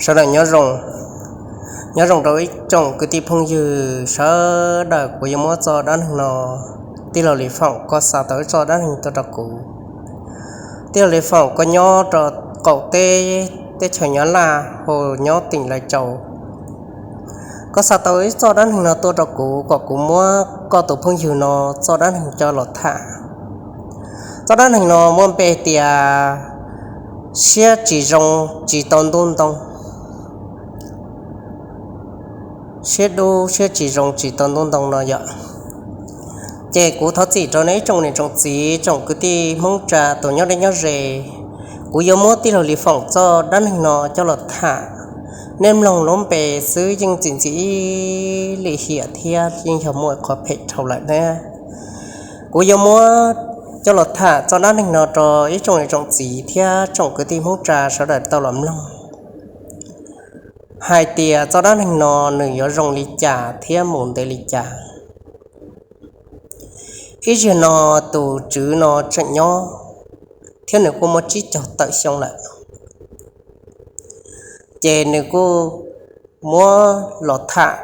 Sawv daws nyob zoo, nyob zoo rau ib tsoom kwv tij phooj ywg sawv daws. Kuv yuav muab txoj dab neeg no, tij laug Lis Foom koj xa tau ib txoj dab neeg tuaj rau kuv. Tij laug Lis Foom koj nyob rau qaum teb, teb chaws Nyab Laj hu nyob teem Lais Caus. Koj xa tau ib txoj dab neeg no tuaj rau kuv kom kuv muab koj tus phooj ywg no txoj dab neeg coj los tham. Txoj dab neeg no muaj npe tias siab tsis zoo tsis tau ntub ntoo. Siab dub siab tsis zoo tsis tau ntub ntoo no yom. Ces kuv thov txim rau nej ib tsoom niam tsoom txiv, tsoom kwv tij Hmoob tsa tus nyob deb nyob ze. Kuv yuav muab tij laug Lis Foom txoj dab neeg no coj los tham. Nej mloog lub npe xwb yeej txim ntxim ib lim hiam thiab yeej yog muaj qhov phem dhau lawm na. Kuv yuav muab coj los tham txoj dab neeg no rau ib tsoom niam tsoom txiv thiab tsoom kwv tij Hmoob tsa sawv daws tau los mloog hais tias txoj dab neeg no nws yuav zoo li cas thiab mus ntev li cas. Ib zaug no tus tswv no tseem nyob thiab nws kuj muaj tsib caug tawm xyoo lawm. Ces nws kuj muab los tham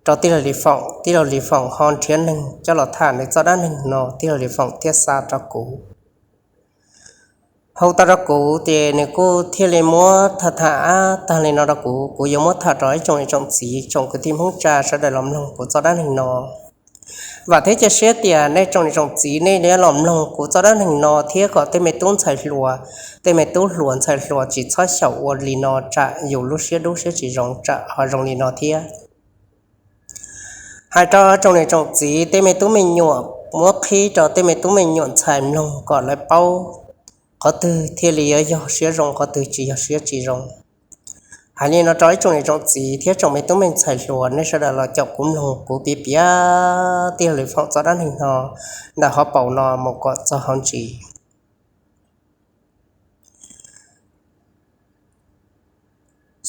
rau tij laug Lis Foom, tij laug Lis Foom ho nrhiav neeg coj los tham nws txoj dab neeg no, tij laug Lis Foom thiaj xa rau kuv. Hu tau rau kuv ces nws kuj thiaj li muab tham tham tag li no rau kuv. Kuv yuav muab tham rau ib tsoom niam tsoom txiv, tsoom kwv tij Hmoob tsa sawv daws los mloog kuv txoj dab neeg no. Vam thiab cia siab tias nej tsoom niam tsoom txiv nej yuav los mloog kuv txoj dab neeg no thiab kom tej me tub ntxhais hluas, tej me tub hluas ntxhais hluas tsis txhob xyaum ua li no tsam yus lub siab dub siab tsis zoo tsam ho zoo li no thiab. Hais rau tsoom niam tsoom txiv, tej me tub me nyuam, muab qhib rau tej me tub me nyuam ntxhais mloog kom lawv paub qhov twg thiaj li yuav yog siab zoo, qhov twg tsis yog siab tsis zoo. Hais li no rau ib tsoom niam tsoom txiv thiab tsoom me tub me ntxhais hluas, nej sawv daws los caum kuv mloog kuv piav piav tij laug Lis Foom txoj dab neeg no ntawm hauv paus no mus kom txog hauv ntsis.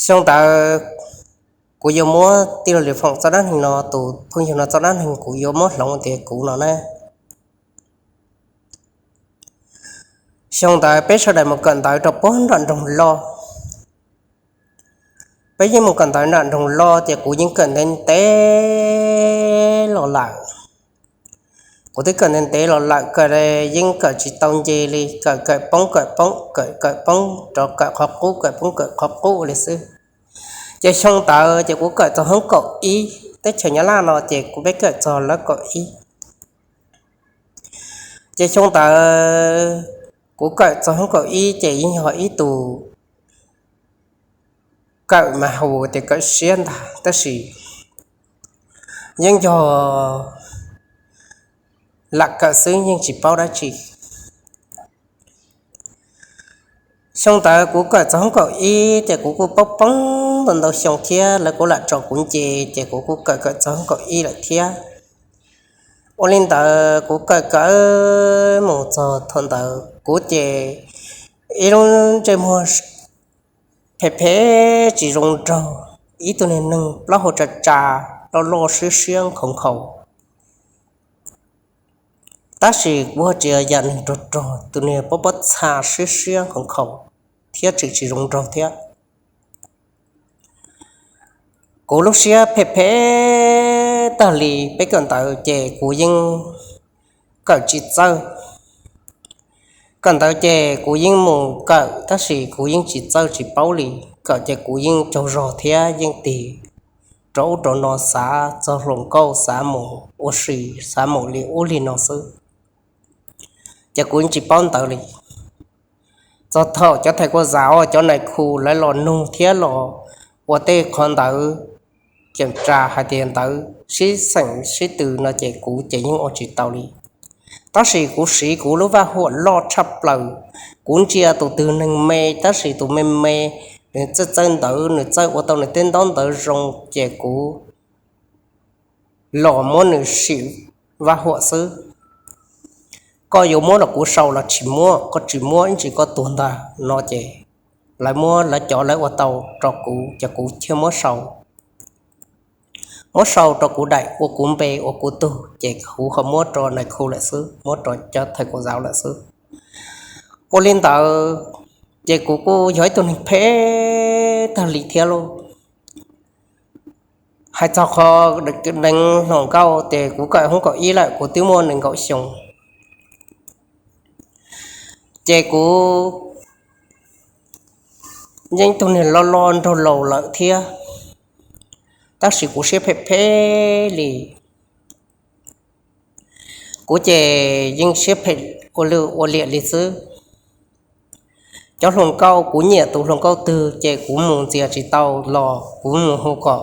Xyoo ntawd kuv yuav muab tij laug Lis Foom txoj dab neeg no, tus phooj ywg no txoj dab neeg kuv yuav muab hloov tias kuv no na. Xyoo ntawd peb sawv daws mus kawm ntawv rau puag nram nroog Loj. Peb yeej mus kawm ntawv nram nroog Loj ces kuv yeej kawm ntev ntev los lawm. Kuv twb kawm ntev ntev los lawm, kawm yeej kawm tsis tau nce li, kawm kawm poob kawm poob kawm kawm poob rov kawm qhov qub, kawm poob kawm qhov qub li xwb. Ces xyoo ntawd ces kuv kawm txog hoob kaum ib, teb chaws Nyab Laj no ces kuv peb kawm txog lawv kaum ib. Ces xyoo ntawd kuv kawm txog hoob kaum ib ces yeej yog ib tug kawm mas hu tias kawm siab ntag, tab sis yeej yog lam kawm xwb yeej tsis paub dab tsi. Xyoo ntawd kuv kawm txog hoob kaum ib ces kuv kuj poob poob ntau ntau xyoo thiab, lawv kuj lam tso kuv nce, ces kuv kuj kawm kawm txog hoob kaum ib lawm thiab. Ua li ntawd kuv kawm kawm mus txog thaum ntawd kuv ces ib lub ntsej muag phem phem tsis zoo nraug, ib tug niag neeg plaub hau tsa tsa, loj loj siab siab nkhaus nkhaus. Tab sis kuv ho tsis yog yam neeg rog rog, tus niag pob pob txha siab siab nkhaus nkhaus thiab tseem tsis zoo nraug thiab. Kuv lub siab phem phem tag li, peb kawm ntawv ces kuv yeej kawm tsis txawj. Kawm ntawv ces kuv yeej mus kawm tab sis kuv yeej tsis txawj tsis paub li. Kawm ces kuv yeej tsaug zog thiab yeej tig rau ub rau no, xav txog hluas nkauj, xav mus ua si, xav mus li ub li no xwb. Ces kuv yeej tsis paub ntawv li. Txog thaum cov thais kuaj zam, cov nais khu lawv los nug thiab los ua tej qhov ntawd, ceem tsa hais tias ntawv sib xeem sib tw no ces kuv ces yeej ua tsis tau li. Tab sis kuv siv kuv lub vaj huam loj tshaj plaws, kuv ntsia tus twg neeg me tab sis tus me me nws txawj txawj ntawv, nws txawj ua tau nws tej ntaub ntawv zoo ces kuv los muab nws sim vaj huam xwb. Koj yuav muab los kuv sau los tsis muab, koj tsis muab ib ntsis koj tuag ntag no ces lawv muab lawv cov lawv ua tau rau kuv ces kuv thiaj muab sau. Muab sau rau kuv daim ua kuv npe ua kuv tug ces kuv ho muab rau nais khu lawm xwb, muab rau cov thais kuaj zam lawm xwb. Ua li ntawd ces kuv kuj yog ib tug neeg phem tag li thiab lauj. Hais txog qhov deev hluas nkauj ces kuv kawm hoob kaum ib lawm kuv twb muaj nees nkaum xyoo, ces kuv yeej tug niag loj loj nraug laus lawm thiab, tab sis kuv siab phem phem li. Kuv ces yeej siab phem ua lwj ua liam li xwb. Cov hluas nkauj kuv nyiam tus hluas nkauj twg ces kuv mus ntxias tsis tau los kuv mus hu kom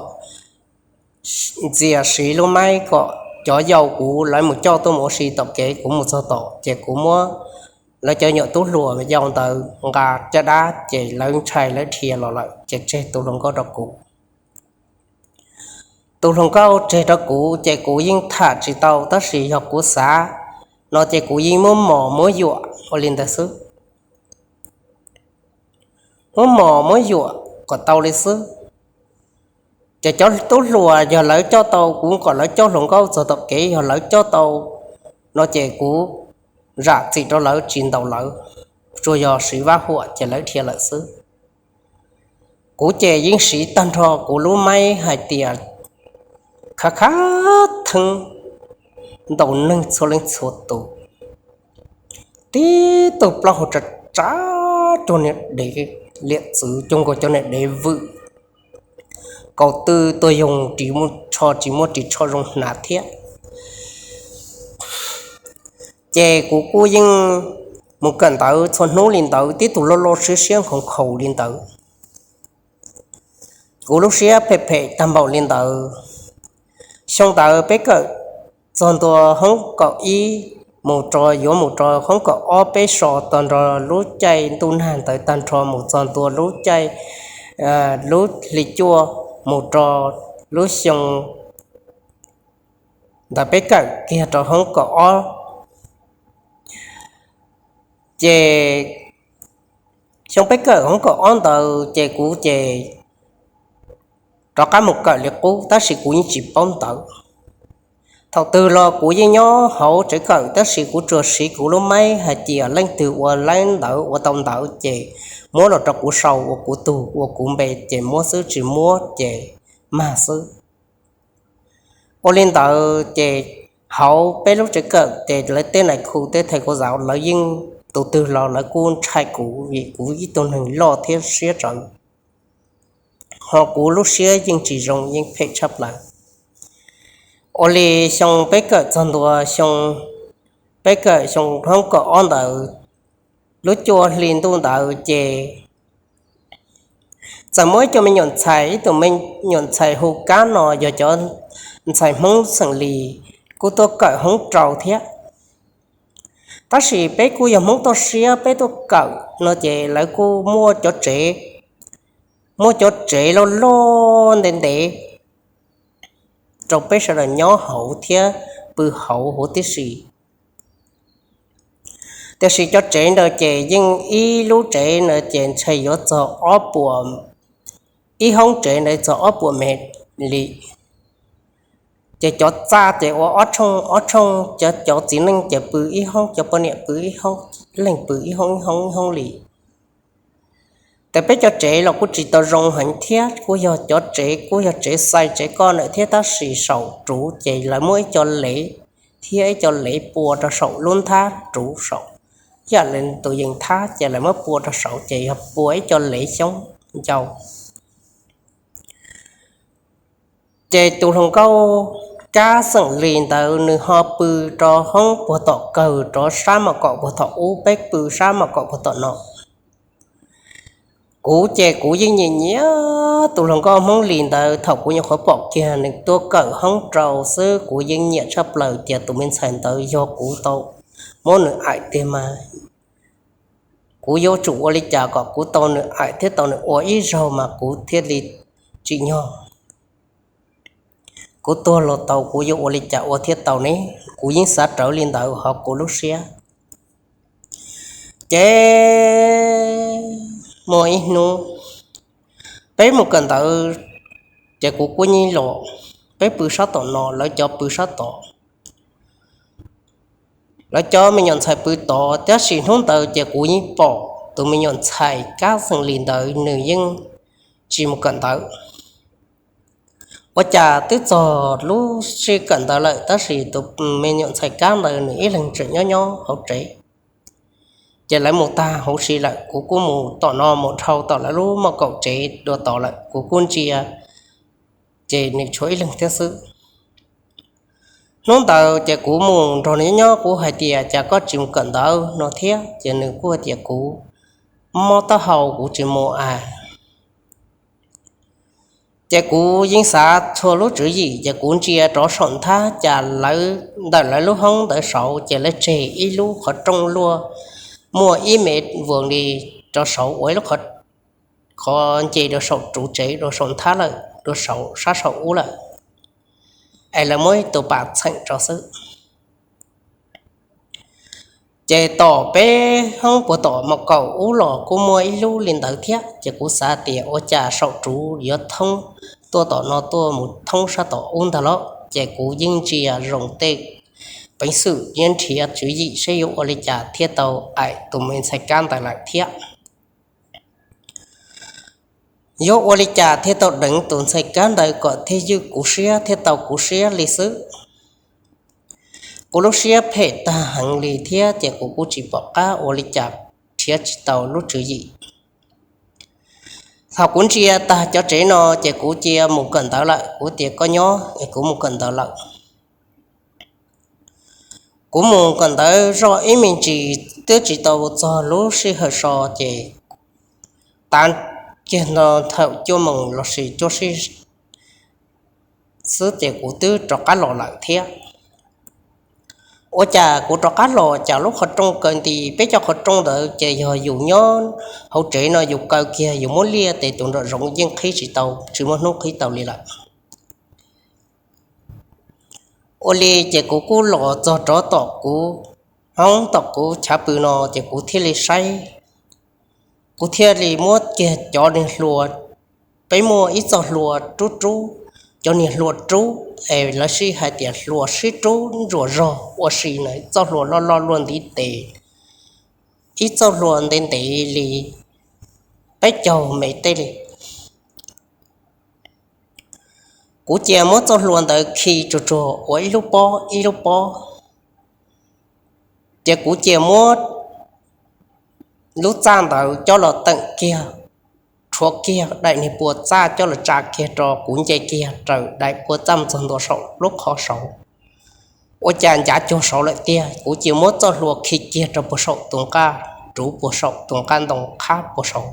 ntxias siv lub maib kom cov yau kuv lawv mus coj tuaj mus ua si tom kev, kuv mus txog tom ces kuv muab lawv cov nyuam tub hluas yau ntawd nqa caj dab ces lawv ntshai lawv dhia los lawm ces tseg tus hluas nkauj rau kuv. Tus hluas nkauj tseg rau kuv ces kuv yeej tham tsis tau, tab sis yog kuv xav no ces kuv yeej muab mos muab yuam ua li ntawd xwb. Muab mos muab yuam kom tau li xwb. Ces cov tub hluas yog lawv coj tau, kuv kom lawv coj hluas nkauj txog tom kev, yog lawv coj tau no ces kuv zam txim rau lawv tsis ntaus lawv, tsuas yog siv vaj huam ces lawv dhia lawm xwb. Kuv ces yeej siv tag nrho kuv lub maib hais tias khav khav theeb ntaus neeg txhua leej txhua tus, tib tug plaub hau tsa tsa rau niag dev liam txwv, coj nkaus cov niag dev vwm kaus twb tuag yoog, ris muaj tsho tsis muaj ris tsho zoo hnav thiab. Ces kuv kuj yeej mus kawm ntawv txhua hnub li ntawd, tib tug loj loj siab siab nkhaus nkhaus li ntawd. Kuv lub siab phem phem tag npaum li ntawd. Xyoo ntawd peb kawm txog ntua hoob kaum ib mus rau, yuav mus rau hoob kaum ob, peb so tag nrho lub caij ntuj nag ntawd tag nrho mus txog ntua lub caij, lub hli cuaj mus rau lub xyoo ntawd peb kawm kiag rau hoob kaum ob. Ces xyoo peb kawm hoob kaum ob ntawd ces kuv ces rov qab mus kawm li qub, tab sis kuv yeej tsis paub ntawv. Thaum twg los kuv yeej nyob hauv tsev kawm, tab sis kuv tsuas siv kuv lub maib hais tias leej twg ua laib ntawv ua tau ntawv ces muab los rau kuv sau ua kuv tug ua kuv npe ces muab xwb, tsis muab ces mag xwb. Ua li ntawd ces hauv peb lub tsev kawm ces lawv tej nais khu tej thais khuv xav lawv yeej, tus twg los lawv kuj ntshai kuv vim kuv ib tug neeg loj thiab siab tsawv, ho kuv lub siab yeej tsis zoo, yeej phem tshaj plaws. Ua li xyoo peb kawm txog ntua xyoo, peb kawm xyoo hoob kaum ob ntawd, lub cuaj hli ntuj ntawd ces txawm muaj ib co me nyuam ntxhais, ib tug me nyuam ntxhais hu Kab no yog cov ntxhais Hmoob xeem Lis, kuj tuaj kawm hoob rau thiab. Tab sis peb kuj yog Hmoob toj siab, peb tuaj kawm no ces lawv kuj muaj cov tsev, muaj cov tsev loj loj ntev ntev rau peb sawv daws nyob hauv thiab pw hauv huv tib si. Tiam sis cov tsev ntawd ces yeej ib lub tsev ntawd ces ntshe yuav txog ob puas, ib hoob tsev ntawd txog ob puas mev li. Ces cov txaj ces ua ob tshooj ob tshooj, cov, cov txiv neej ces pw ib hoob, cov poj niam pw ib hoob, leeg pw ib hoob ib hoob ib hoob li. Ces peb cov tsev los kuj tsis tau zoo heev thiab, kuj yog cov tsev kuj yog tsev xais tsev koj ntawm thiab, tab sis saum ruv ces lawv muab ib co lev thiab ib co lev pua rau saum lub nthab ruv saum, yam li tus yees thab ces lawv muab pua rau saum ces yog pua ib co lev xyoob ncau. Ces tus hluas nkauj Kab xeem Lis ntawd nws ho pw rau hoob puag tom kawg rov sab mom kaum puag tom ub, peb pw sab mom kaum puag tom no. Kuv ces kuv yeej nyiam nyiam tus hluas nkauj Hmoob Lis ntawd, thaum kuv nyuam qhuav pom kiag nws tuaj kawm hoob rau xwb kuv yeej nyiam tshaj plaws tias tus me ntxhais ntawd yog kuv tau muab nws aim tiag mas kuv yuav tsum ua li cas kom kuv tau nws aim thiab tau nws ua ib zaug mas kuv thiaj li tsim nyog. Kuv tuag los tau, kuv yuav ua li cas ua thiaj tau ne? Kuv yeej xav rawv li ntawd hauv kuv lub siab. Ces muaj ib hnub peb mus kawm ntawv, ces kuv kuj nyij los, peb pw sab tom no, lawv cov pw sab tod. Lawv cov me nyuam ntxhais pw tod, tab sis hnub ntawd ces kuv yeej pom tus me nyuam ntxhais Kab xeem Lis ntawd nws yeej tsis mus kawm ntawv. Ua cas twb txog lub sij kawm ntawv lawm tab sis tus me nyuam ntxhais kab ntawd nws ib leeg tseem nyob nyob hauv tsev. Ces lawv mus tag huv si lawm, kuv kuj mus tom no mus dhau tom lawv lub moj kaum tsev dua tod lawm, kuv kuj ntsia, ces nws tshuav ib leeg thiab xwb. Hnub ntawd ces kuv mus nrog nws nyob nyob, kuv hais tias, Cas koj tsis mus kawm ntawv? no thiab, ces nws kuj hais tias, Kuv mob taub hau kuv tsis mus as. Ces kuv yeej xav txhua lub tswv yim, ces kuv ntsia rov saum nthab, cas lawv ntawm lawv lub hoob ntawd saud ces lawv tseg ib lub qhov rooj luaj muaj ib mev vuas li rau saud, ua ib lub qhov nce rau saum ruv tsev, rau saum nthab lawm, rau saum sab saum ub lawm, es lawv muab ib tus pas txheem rau xwb. Ces tom peb hoob puag tom moj kaum ub los kuj muaj ib lub li ntawd thiab, ces kuv xav tias ua cas saum ruv yuav thoob tuaj tom no tuaj mus thoob sab tom ub ntag los, ces kuv yeej ntsia zoo tej peev xwm, yeej nrhiav tswv yim saib yuav ua li cas thiaj tau aim tus me ntxhais kab ntawd lawm thiab. Yuav ua li cas thiaj tau deev tus ntxhais kab ntawd kom thiaj ywj kuv siab, thiaj tau kuv siab li xwb. Kuv lub siab phem tag heev li thiab, ces kuv kuj tsis pom qab ua li cas, nrhiav tsis tau lub tswv yim. Thaum kuv ntsia tag cov tsev no, ces kuv cia mus kawm ntawv lawm, kuv tias koj nyob es kuv mus kawm ntawv lawm. Kuv mus kawm ntawv zoj ib me ntsis twb tsis tau txog lub sij hawm so, ces tav kiag no thaum cuaj moos lossis cuaj sij xwb ces kuv twb rov qab los lawm thiab. Ua cas kuv rov qab los cas lub qhov rooj kaw nti, peb cov qhov rooj ntawd ces yog yus nyob hauv tsev no yus kaw kiag yus muab liaj tes tus nraum zoov yeej qhib tsis tau, tsis muaj hnub qhib tau li lawm. Ua li ces kuv kuj los txog rov tom kuv hoob tom kuv chav pw no, ces kuv thiaj li saib, kuv thiaj li muab kiag cov niag hlua, peb muaj ib txoj hlua rub rub, cov niag hlua rub es lawv sib hais tias hlua sib rub ntsuas zog ua si na, txoj hlua loj loj luaj ntiv tes, ib txoj hlua ntev ntev li peb caug mev tej li. Kuv cia muab txoj hlua ntawd khi tsuag tsuag ua ib lub pob ib lub pob, ces kuv cia muab lub txaj ntawd coj los teem kiag, rhuav kiag daim niag pua txaj coj los tsa kiag rau, kuv nce kiag raws daim pua txaj mus txog ntua saum lub qhov saud. Ua cas ncav cuag saud lawm tiag, kuv cia muab txoj hlua khi kiag rau puag saum tus nqaj ruv, puag saum tus nqaj ntoo qhab puag saud.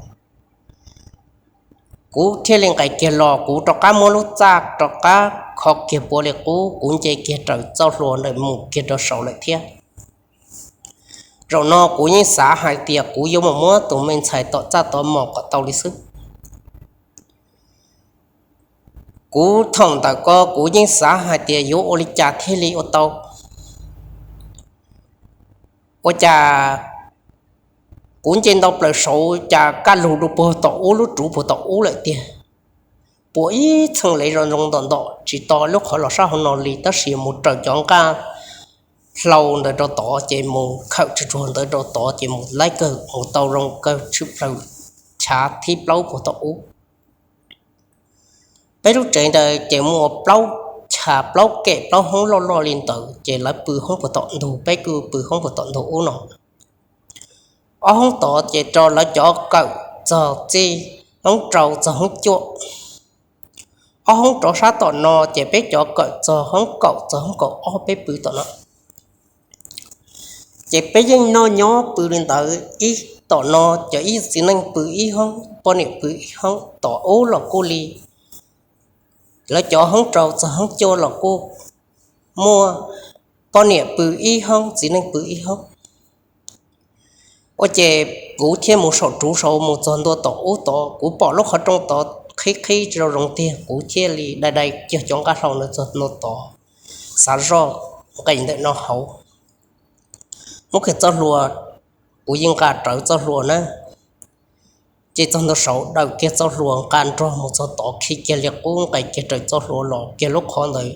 Kuv thiaj li nqes kiag los, kuv rov qab muab lub txaj rov qab kho kiag puav li qub, kuv nce kiag raws txoj hlua ntawd mus kiag rau saud lawm thiab. Zaum no kuv yeej xav hais tias kuv yuav mus muab tus me ntxhais tom txaj tov mos kom tau li xwb. Kuv thaum ntawm ko kuv yeej xav hais tias yuav ua li cas thiaj li ua tau. Ua cas kuv nce ntau plaws saud cas kaj lug dua puag tom ub lub ruv puag tom ub lawm tiag. Puas ib txheej le zoo zoo ntom ntom tsis to lub qhov los sab hauv no li, tab sis mus raws cov nqaj hlau ntawd rau tod, ces mus khawm tsuag tsuag ntawd rau tod, ces mus laib kawg mus tau zoo kawg tshwm plaws chav thib plaub puag tom ub. Peb lub tsev ntawd ces muaj plaub chav plaub kem plaub hoob loj loj li ntawd, ces lawv pw hoob puag tom ntug, peb kuj pw hoob puag tom ntug ub no. Ob hoob tod ces rau lawv cov kawm txog txij hoob rau txog hoob cuaj. Ob hoob rov sab tom no ces peb cov kawm txog hoob kaum txog hoob kaum ob peb pw tom no. Ces peb yeej noj nyob pw li ntawd ib tom no, cov ib txiv neej pw ib hoob, poj niam pw ib hoob, tom ub los kuj li. Lawv cov hoob rau txog hoob cuaj los kuj muaj, poj niam pw ib hoob, txiv neej pw ib hoob. Ua ces kuv thiaj mus saum ruv saud mus txog ntua tom ub tod, kuv pom lub qhov rooj tod qhib qhib tsis zoo tiag, kuv thiaj li dai dai kiag cov nqaj hlau ntawd txog ntua tod, xav zoj nqes ntawm no hauv, muab kiag txoj hlua, kuv yeej nqa rawv txoj hlua na. Ces txog ntua saud daws kiag txoj hlua nqa nrog mus txog tod khi kiag li qub, nqes kiag raws txoj hlua los kiag lub qhov ntawd,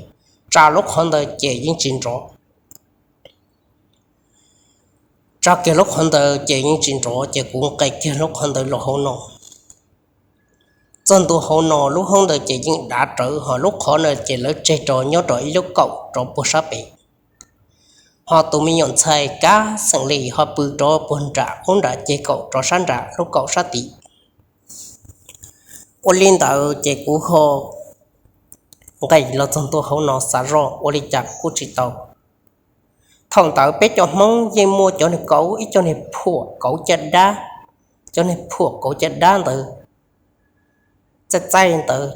tsa lub qhov ntawd ces yeej tsis nrov. Tsa kiag lub qhov ntawd ces yeej tsis nrov, ces kuv nqes kiag lub qhov ntawd los hauv no. Txog ntua hauv no lub hoob ntawd ces yeej dav rawv, ho lub qhov no ces lawv tseg rau nyob rau ib lub kaum rov puag sab pem. Ho tus me nyuam ntxhais kab xeem li ho pw rov puag nram ub nram ceg kaum rov sab nram lub kaum sab tid. Ua li ntawd ces kuv ho nqes los txog ntua hauv no xav zoj ua li cas kuj tsis tau. Thaum ntawd peb cov Hmoob yeej muaj cov niag kauv, ib cov niag phuam kauv caj dab, cov niag phuam kauv caj dab ntawd txaij txaij ntawd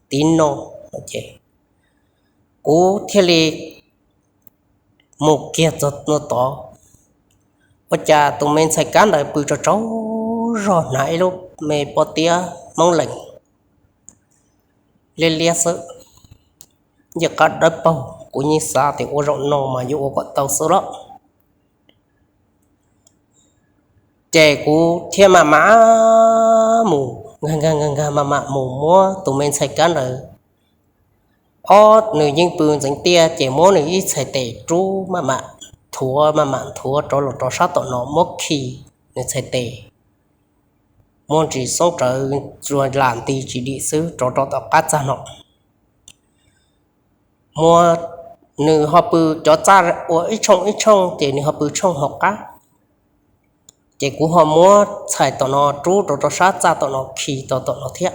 tiv no, kuv thiaj li mus kiag txog no tod. Ua cas tus me ntxhais kab ntawd pw tsaug tsaug zog hnav ib lub me pob tiab Hmoob lees liab liab xwb, ncej qab dawb paug. Kuv yeej xav tias ua zaum no mas yuav ua kom tau xwb los. Ces kuv thiaj maj mam mus nkag nkag nkag nkag maj mam mus muab tus me ntxhais kab ntawd, ob nws yeej pw ntxeev tiaj, ces muab nws ib txhais tes rub maj mam nthuav maj mam nthuav rov los rau sab tom no, muab khi nws txhais tes, muab ntsis xoob rawv, tsuas lam nti tsis dim xwb rov rau tom qab txag no. Muab, nws ho pw cov txaj ua ib tshooj ib tshooj, ces nws ho pw tshooj hauv qab. Ces kuv ho muab txhais tom no rub rau rau sab txaj tom no khi tau tom no thiab.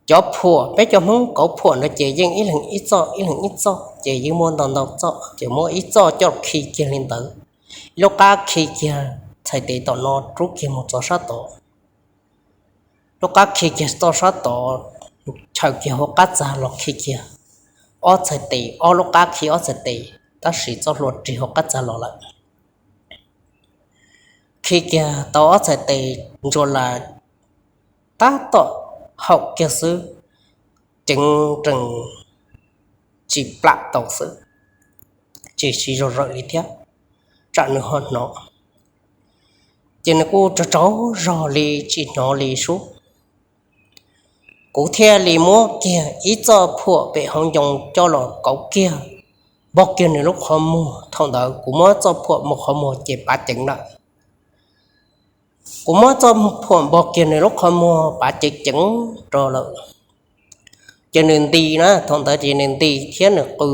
Cov phuam, peb cov Hmoob kauv phuam no ces yeej ib leeg ib txoj ib leeg ib txoj, ces yeej muaj ntau ntau txoj, ces muab ib txoj coj khi kiag li ntawd. Lub qab khi kiag txhais tes tom no rub kiag mus txog sab tod. Lub qab khi kiag txoj sab tod, chaws kiag hauv qab txag los khi kiag ob txhais tes, ob lub qab khi ob txhais tes, tab sis txoj hlua rig hauv qab txag los lawm. Khi kiag tau ob txhais tes ntsuas las tab tom haum kiag xwb, ceev rees tsis plam tau xwb, tsis siv zog zawm li thiab, tsam nws ho hnov. Ces nws kuj tsaug tsaug zog li tsis hnov li sub. Kuv thiaj li muab kiag ib txoj phuam pem hauv ncoo coj los kauv kiag, npog kiag nws lub qhov muag. Thaum ntawd kuv muab txoj phuam npog qhov muag ces pav ceev lawm. Kuv muab txoj phuam npog kiag nws lub qhov muag pav ceev ceev rau lawm. Ces nws nti na, thaum ntawd ces nws nti thiab nws qw.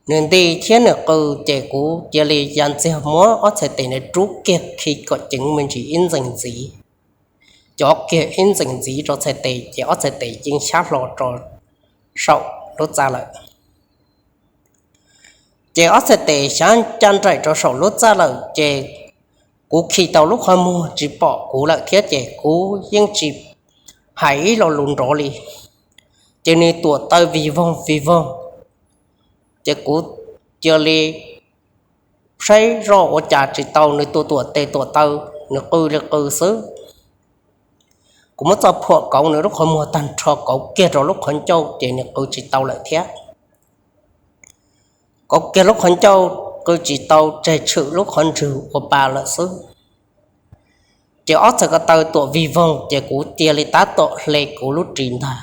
Nws nti thiab nws qw, ces kuv cia li ya ntxiag muab ob txhais tes ntawd rub kiag khi kom ceev me ntsis ib ntxees ntxiv. Cov kiag ib ntxees ntxiv rau txhais tes, ces ob txhais tes yeej xyab hlo rau saum lub txaj lawm. Ces ob txhais tes xyab ncaj nraim rau saum lub txaj lawm, ces kuv khi tau lub qhov muag tsis pom kuv lawm thiab, ces kuv yeej tsis hais ib lo lus nrov li. Ces nws tuam taw vij voog vij voog, ces kuv cia li saib zoj ua cas tsis tau, nws tuam tuam tes tuam taw, nws qw li qw xwb. Kuv muab txoj phuam kauv nws lub qhov muag tag nrho, kauv kiag rau lub qhov ncauj ces nws qw tsis tau lawm thiab. Kauv kiag lub qhov ncauj qw tsis tau, tseg tshwm lub qhov ntswg ua pa lawm xwb. Ces ob txhais ko taw tuam vij voog, ces kuv cia li tab tom hle kuv lub ris ntag.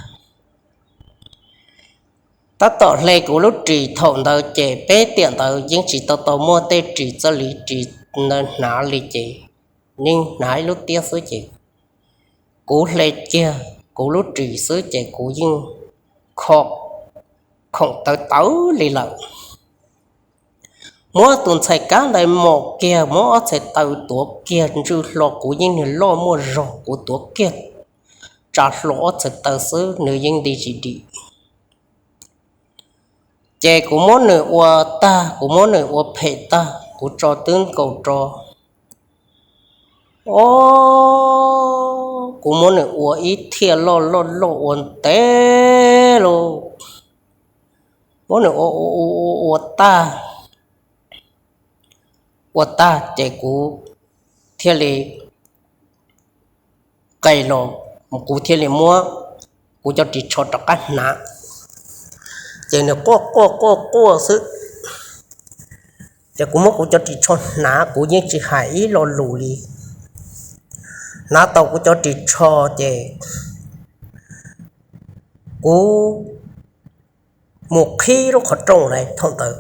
Tab tom hle kuv lub ris, thaum ntawd ces peb tiam ntawd yeej tsis tau tau muaj tej ris txoj li ris hnav li, ces yeej hnav ib lub tiab xwb, ces kuv hle kiag kuv lub ris xwb ces kuv yeej kho khoom tawv tawv li lawm. Muab tus ntxhais kab ntawd mos kiag, muab ob txhais taw tuav kiag, ntswj hlo kuv yeej niag loj muaj zog, kuv tuav kiag tsa hlo ob txhais taw xwb nws yeej nti tsis dim. Ces kuv muab nws ua tag, kuv muab nws ua phem tag, kuv tso twb nkaus rau. O, kuv muab nws ua ib thiaj loj loj loj ua ntev lauj. Muab nws ua ua ua ua tag, ua tag ces kuv thiaj li qe los, kuv thiaj li muab kuv cov ris tsho rov qab hnav. Ces nws quaj quaj quaj quaj xwb. Ces kuv muab kuv cov ris tsho hnav, kuv yeej tsis hais ib lo lus li. Hnav tau kuv cov ris tsho ces kuv mus qhib lub qhov rooj lawm. Thaum ntawd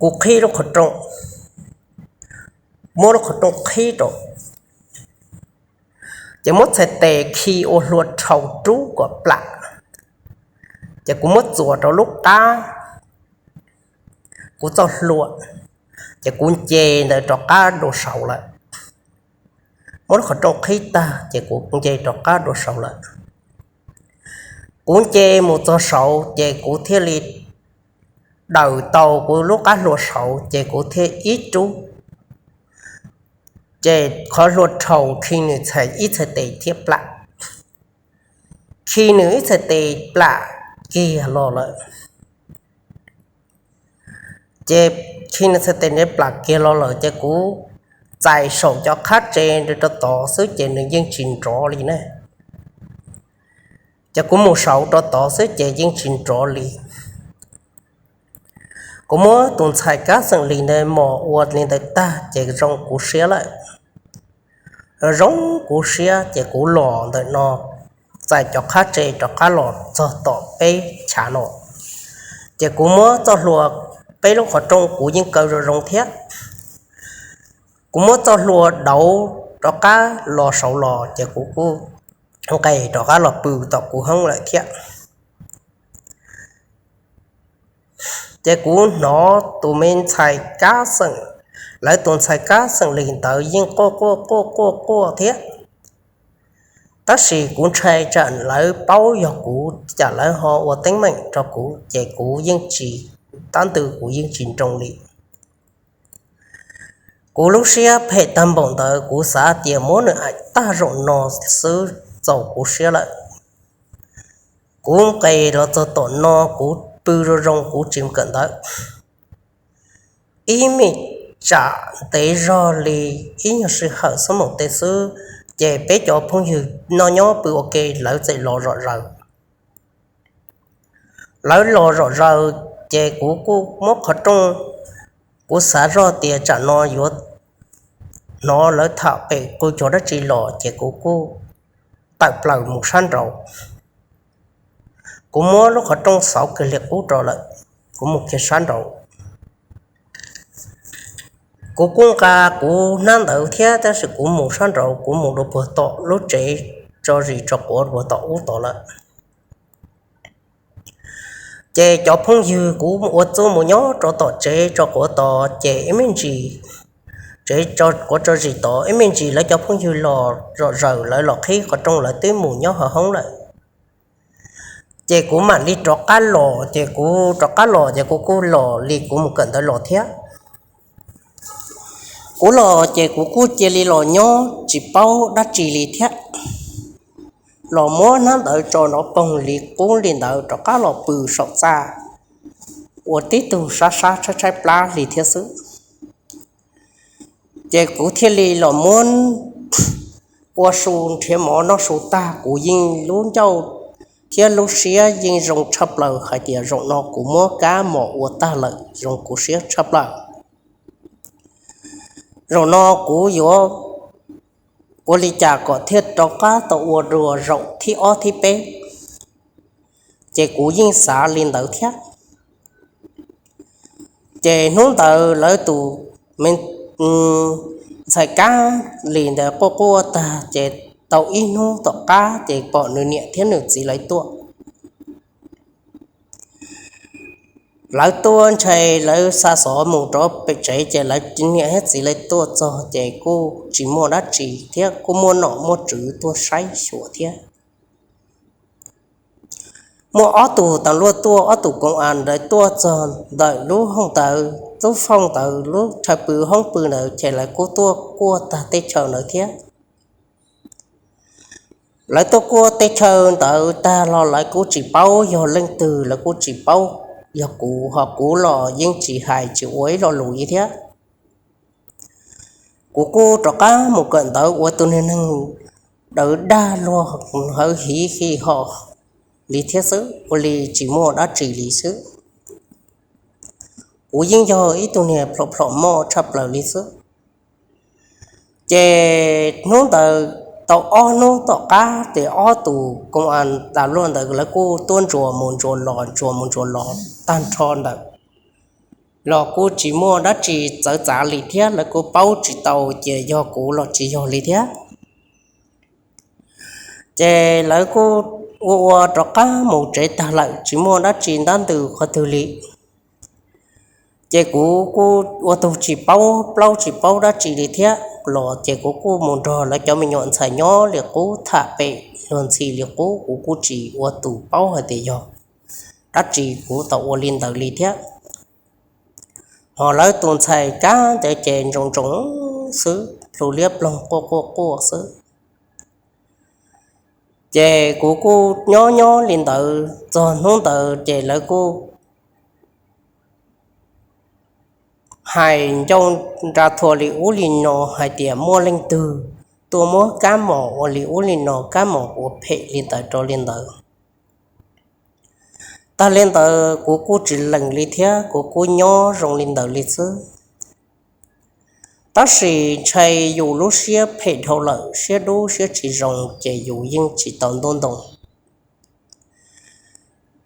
kuv qhib lub qhov rooj, muab lub qhov rooj qhib rau, Ces muab txhais tes khi ua hlua rhau rub kom plam, ces kuv muab txuas rau lub qab kuv txoj hlua, ces kuv nce ntawd rov qab dua saud lawm. Muab lub qhov rooj qhib tag ces kuv nce rov qab dua saud lawm. Kuv nce mus txog saud ces kuv thiaj li daws tau kuv lub qab hlua saud ces kuv thiaj ib rub, ces qhov hlua rhau khi nws txhais ib txhais tes thiab plam, khi nws ib txhais tes plam kiag los lawm. Ces khi nws txhais tes plam kiag los lawm ces kuv txais saum cov qab tse rau tod xwb ces nws yeej tsis nrov li ne. Ces kuv mus saud rau tod xwb ces yeej tsis nrov li. Kuv muab tus ntxhais kab xeem lis ntawd mos ua li ntawd tag ces zoo kuv siab lawm. Zoo kuv siab ces kuv los ntawm no, txais cov qab tse rov qab los txog tom peb chav no, ces kuv muab txoj hlua, peb lub qhov rooj kuv yeej kaw zoo zoo thiab. Kuv muab txoj hlua dauv rov qab los saud los ces kuv kuj nqes rov qab los pw tom kuv hoob lawm thiab. Ces kuv hnov tus me ntxhais kab xeem, lawv tus ntxhais kab xeem lis ntawd yeej quaj quaj quaj quaj quaj thiab. Tab sis kuv ntshai tsam lawv paub yog kuv, tsam lawv ho ua teeb meem rau kuv ces kuv yeej tsis, tab ntws kuv yeej tsis nroo li. Kuv lub siab phem tag npaum ntawd kuv xav tias muab nws aim tag zaum no xwb txaus kuv siab lawm. Kuv nqes los txog tom no kuv pw zoo zoo kuv tsis kawm ntawv. Ib me tsam ntev zog li ib nyuag sij hawm xub maum tej xwb, ces peb cov phooj ywg noj nyob pw ua ke lawv txawm los zom zaws. Lawv los zom zaws, ces kuv kuj muab qhov rooj, kuv xav zoj tias tsam no yuav hnov lawv tham pem qw cog dab tsi los ces kuv kuj tawm plaws mus sab nraud. Kuv muab lub qhov rooj xauv kiag li qub rau lawm, kuv mus kiag sab nraud. Kuv kuj nqa kuv hnab ntawv thiab tab sis kuv mus sab nraud kuv mus dua puag tom lub tsev tso zis tso quav puag tom ub tod lawm. Ces cov phooj ywg kuv ua txuj mus nyob rau tom tsev tso quav tod ces ib me ntsis, tsev tso quav tso zis tod ib me ntsis lawv cov phooj ywg los zom zaws lawv los qhib qhov rooj lawv twb mus nyob hauv hoob lawm. Ces kuv mam li rov qab los, ces kuv rov qab los ces kuv kuj los li kuv mus kawm ntawv los thiab. Kuv los ces kuv kuj cia li los nyob tsis paub dab tsi li thiab. Los muab hnab ntawv tso nrov poog li qub li ntawd rov qab los pw saum txaj ua tib tug sab sab tshaib tshaib plab li thiab xwb. Ces kuv thiaj li los muab ua su nrhiav mov noj su tag kuv yeej lub ncauj thiab lub siab yeej zoo tshaj plaws hais tias zaum no kuv muab kab mos ua tag lawm zoo kuv siab tshaj plaws. Zaum no kuv yuav ua li cas kom thiaj rov qab tau ua dua zaum thib ob thib peb, ces kuv yeej xav li ntawd thiab. Ces hnub ntawd lawv tus me ntxhais kab lis ntawd quaj quaj tag ces tau ib hnub tom qab ces pom nws niam thiab nws txiv lawv tuaj. Lawv tuaj ntshai lawv xa xov mus rau pem tsev ces lawv niam thiab txiv lawv tuaj txog ces kuj tsis muaj dab tsi thiab kuj muaj nom muaj tswv tuaj saib xyuas thiab. Muaj ob tug tas luaj tuaj, ob tug koom as ntawd tuaj txog ntawm lub hoob ntawd, lub foob ntawd, lub chaw pw hoob pw ntawd ces lawv kuj tuaj kuaj tag teb chaws ntawd thiab. Lawv tuaj kuaj teb chaws ntawd tag los lawv kuj tsis paub yog leej twg, lawv kuj tsis paub yog kuv, ho kuv los yeej tsis hais tsis ua ib lo lus li thiab. Kuv kuj rov qab mus kawm ntawv ua tus niag neeg dawv dag luag hawv hiv hi ho li thiab xwb, ua li tsis muaj dab tsi li xwb. Kuv yeej yog ib tug niag plhom plhom moj tshaj plaws li xwb. Ces hnub ntawd tau ob hnub tom qab ces ob tus koom as tas luaj ntawd lawv kuj tuaj ntsuas mus ntsuas los ntsuas mus ntsuas los tag nrho ntawd los kuj tsis muaj dab tsi txawv txav li thiab, lawv kuj paub tsis tau ces yog kuv los tsis yog li thiab. Ces lawv kuj ua ua rov qab mus tsev tag lawm, tsis muaj dab tsi ntab ntws qhov twg li. Ces kuv kuj ua tug tsis paub plaub tsis paub dab tsi li thiab los ces kuv kuj mus nrog lawv cov me nyuam ntxhais nyob li qub tham pem luag ntxhi li qub, kuv kuj tsis ua tus paub hais tias yog dab tsi kuv tau ua li ntawd li thiab. Hos lawv tus ntxhais kab ntawd ces ntsoov ntsoov xwb, plhu liab ploog quaj quaj quaj xwb. Ces kuv kuj nyob nyob li ntawd txog hnub ntawd ces lawv kuj hais ncauj nra thua li ub li no hais tias muaj leej twg tuaj muab kab mos ua li ub li no, kab mos ua phem li ntawd rau li ntawd. Tag li ntawd kuv kuj tsis lees li thiab, kuv kuj nyob zoo li ntawd li xwb. Tab sis ntshai yus lub siab phem dhau lawm, siab dub siab tsis zoo ces yus yeej tsis tau ntuj ntoo.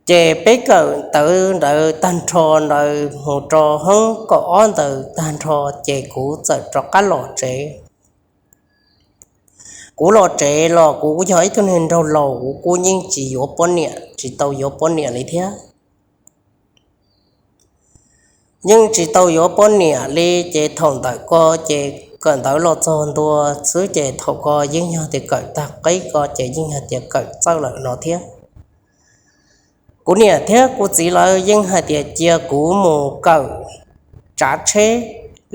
Ces peb kawm ntawv ntawd tag nrho ntawd mus rau hoob kaum ob ntawd tag nrho ces kuv txawm rov qab los tsev. Kuv los tsev los kuv yog ib tug neeg nraug laus, kuv kuj yeej tsis yuav poj niam, tsis tau yuav poj niam li thiab. Yeej tsis tau yuav poj niam li, ces thaum ntawm ko ces kawm ntawv los txog ntua xwb ces thaum ko yeej yog tias kawm tag qib ko ces yeej yog tias kawm txawj lawm no thiab. Kuv niam thiab kuv txiv lawv yeej hais tias cia kuv mus kawm tsav tsheb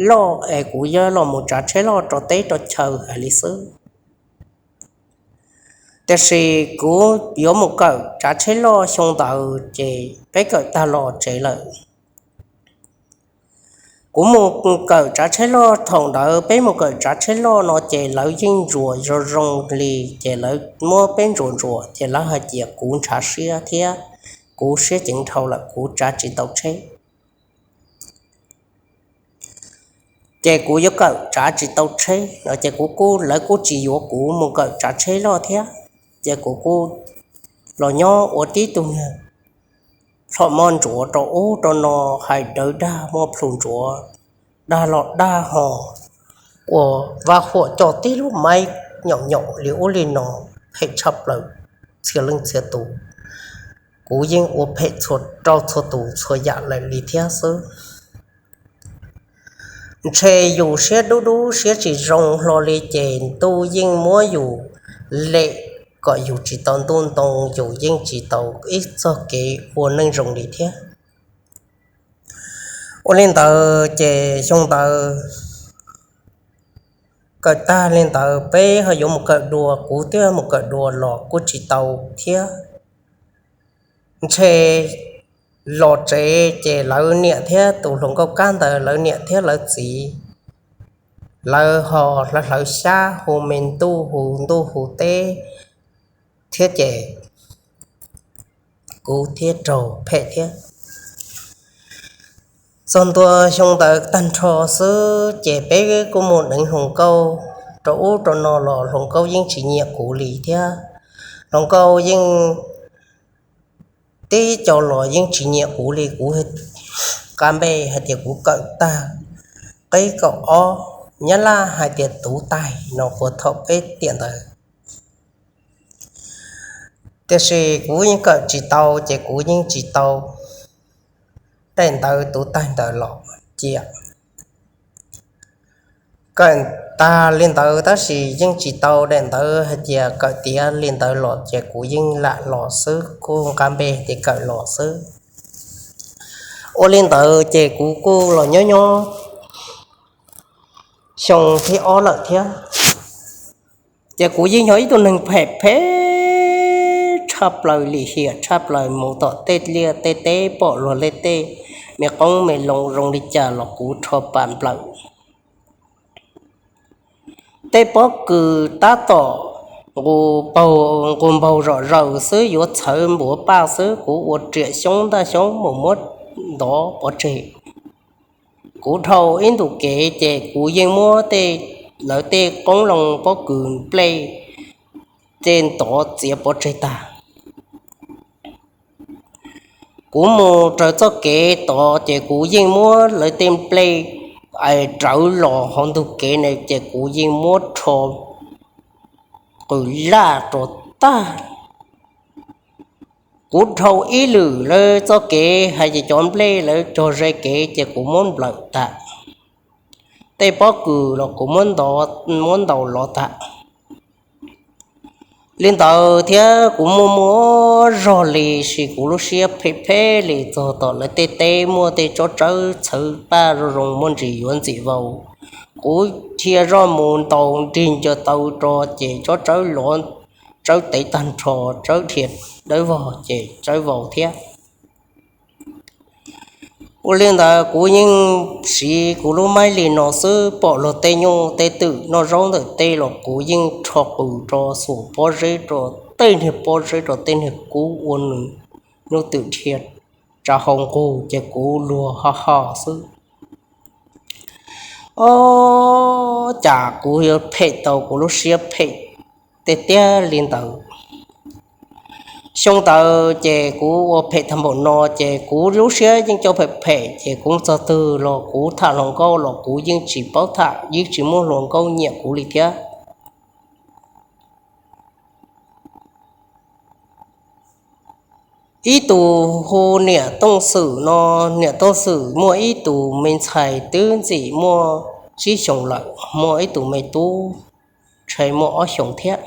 loj es kuv yuav los mus tsav tsheb loj rau teb rau chaw hais li xwb. Tiam sis kuv yuav mus kawm tsav tsheb loj xyoo ntawd ces peb kawm tag los tsev lawm. Kuv mus kawm tsav tsheb loj, thaum ntawd peb mus kawm tsav tsheb loj no ces lawv yeej ntsuas zoo zoo li, ces lawv muab peb ntsuas ntsuas ces lawv hais tias kuv ntshav siab thiab kuv siab ceev dhau lawm kuv tsav tsis tau tsheb. Ces kuv yuav kawm tsav tsis tau tsheb no ces kuv kuj, lawv kuj tsis yuav kuv mus kawm tsav tsheb loj thiab. Ces kuv kuj los nyob ua tib tug niag plhom moj ntsuav rau ub rau no, hais dawv dag muaj plhus ntsuav, dag los dag ho, ua vaj huam coj tib lub maib nyaum nyaum li ub li no, phem tshaj plaws txhia leej txhia tus. Kuv yeej ua phem txhua rau txhua tus txhua yam lawm li thiab xwb. Ntshe yus siab dub dub siab tsis zoo hlo li ces ntuj yeej muab yus lem kom yus tsis tau ntuj ntoo, yus yeej tsis tau ib txoj kev ua neej zoo li thiab. Ua li ntawd ces xyoo ntawd kawm tag li ntawd peb ho yuav mus kawm dua, kuv twb mus kawm dua los kuj tsis tau thiab. Ntshe los tsev ces lawv niam thiab tus hluas nkauj kab ntawd lawv niam thiab lawv txiv, lawv ho hlawv hlawv xyab hu me ntuj hu ntuj hu teb thiab ces kuv thiaj raug phem thiab. Txog ntua xyoo ntawd tag nrho xwb ces peb kuj mus deev hluas nkauj rau ub rau no los hluas nkauj yeej tsis nyiam kuv li thiab. Hluas nkauj yeej tib co los yeej tsis nyiam kuv li, kuv nqa npe hais tias kuv kawm tag qib kaum ob, Nyab Laj hais tias tú tài no puag thaum peb tiam ntawd. Tiam sis kuv yeej kawm tsis tau ces kuv yeej tsis tau daim ntawv tú tài ntawd los cia. Kawm tag li ntawd tab sis yeej tsis tau daim ntawv hais tias kawm tiav li ntawd los ces kuv yeej lam los xwb, kuj nqa npe tias kawm los xwb. Ua li ntawd ces kuv kuj los nyob nyob xyoo thib ob lawm thiab. Ces kuv yeej yog ib tug neeg phem phem tshaj plaws, lim hiam tshaj plaws, mus tom tej liaj tej teb pom luag tej me qoob me loo zoo li cas los kuv rho pas nplawm. Tej pob kws tab tom nqus npaug zom zaws xwb, yuav txhawv npuav paj xwb, kuv ua riam xyoob ntaj xyoob mus muab ntov pov tseg. Kuv dhau ib ntus kev ces kuv yeej muab tej, lawv tej qoob loo pob kws nplej tej ntov txiav pov tseg tag. Kuv mus raws txoj kev tod ces kuv yeej muab lawv tej nplej rawv los hauv ntug kev na ces kuv yeej muab rho qws laj rau tag. Kuv dhau ib lwm lawv txoj kev hais tias cov nplej lawv cog ze kev ces kuv muab nplawm tag. Tej pob kws los kuv muab ntaus los tag. Li ntawd thiab kuv muaj muaj zog li, sis kuv lub siab phem phem li txog tom lawv tej teb muaj tej tsob tsawb txhawv paj zoo zoo muaj ntsis yuav ntxim vau. Kuv dhia zoj mus ntaus nrig ncaws taw rau ces tsob tsawb los, tsawb tev tag nrho, tsawb dhia dawb vog ces tsawb vau thiab. Ua li ntawd kuv yeej siv kuv lub maib li no xwb, pom luag tej nyuj tej twm noj zaub ntawm teb los kuv yeej rho qws rau xuas pob zeb rau tej niag pob zeb rau tej niag kub ua nws nyuj twm dhia tsa hau nqug ces kuv luag ho ho xwb. Ob, cas kuv yuav phem tau kuv lub siab phem tiag tiag li ntawd. Xyoo ntawd ces kuv ua phem tag npaum no ces kuv lub siab yeej coj phem phem ces kuv txog twg los kuv tham hluas nkauj los kuv yeej tsis paub tham, yeej tsis muaj hluas nkauj nyiam kuv li thiab. Ib tug hu niam Tooj Xwm no, niam Tooj Xwm muaj ib tug me ntxhais twb ntxim muaj tsib xyoos lawm, muaj ib tug me tub ntshai muaj ob xyoos thiab.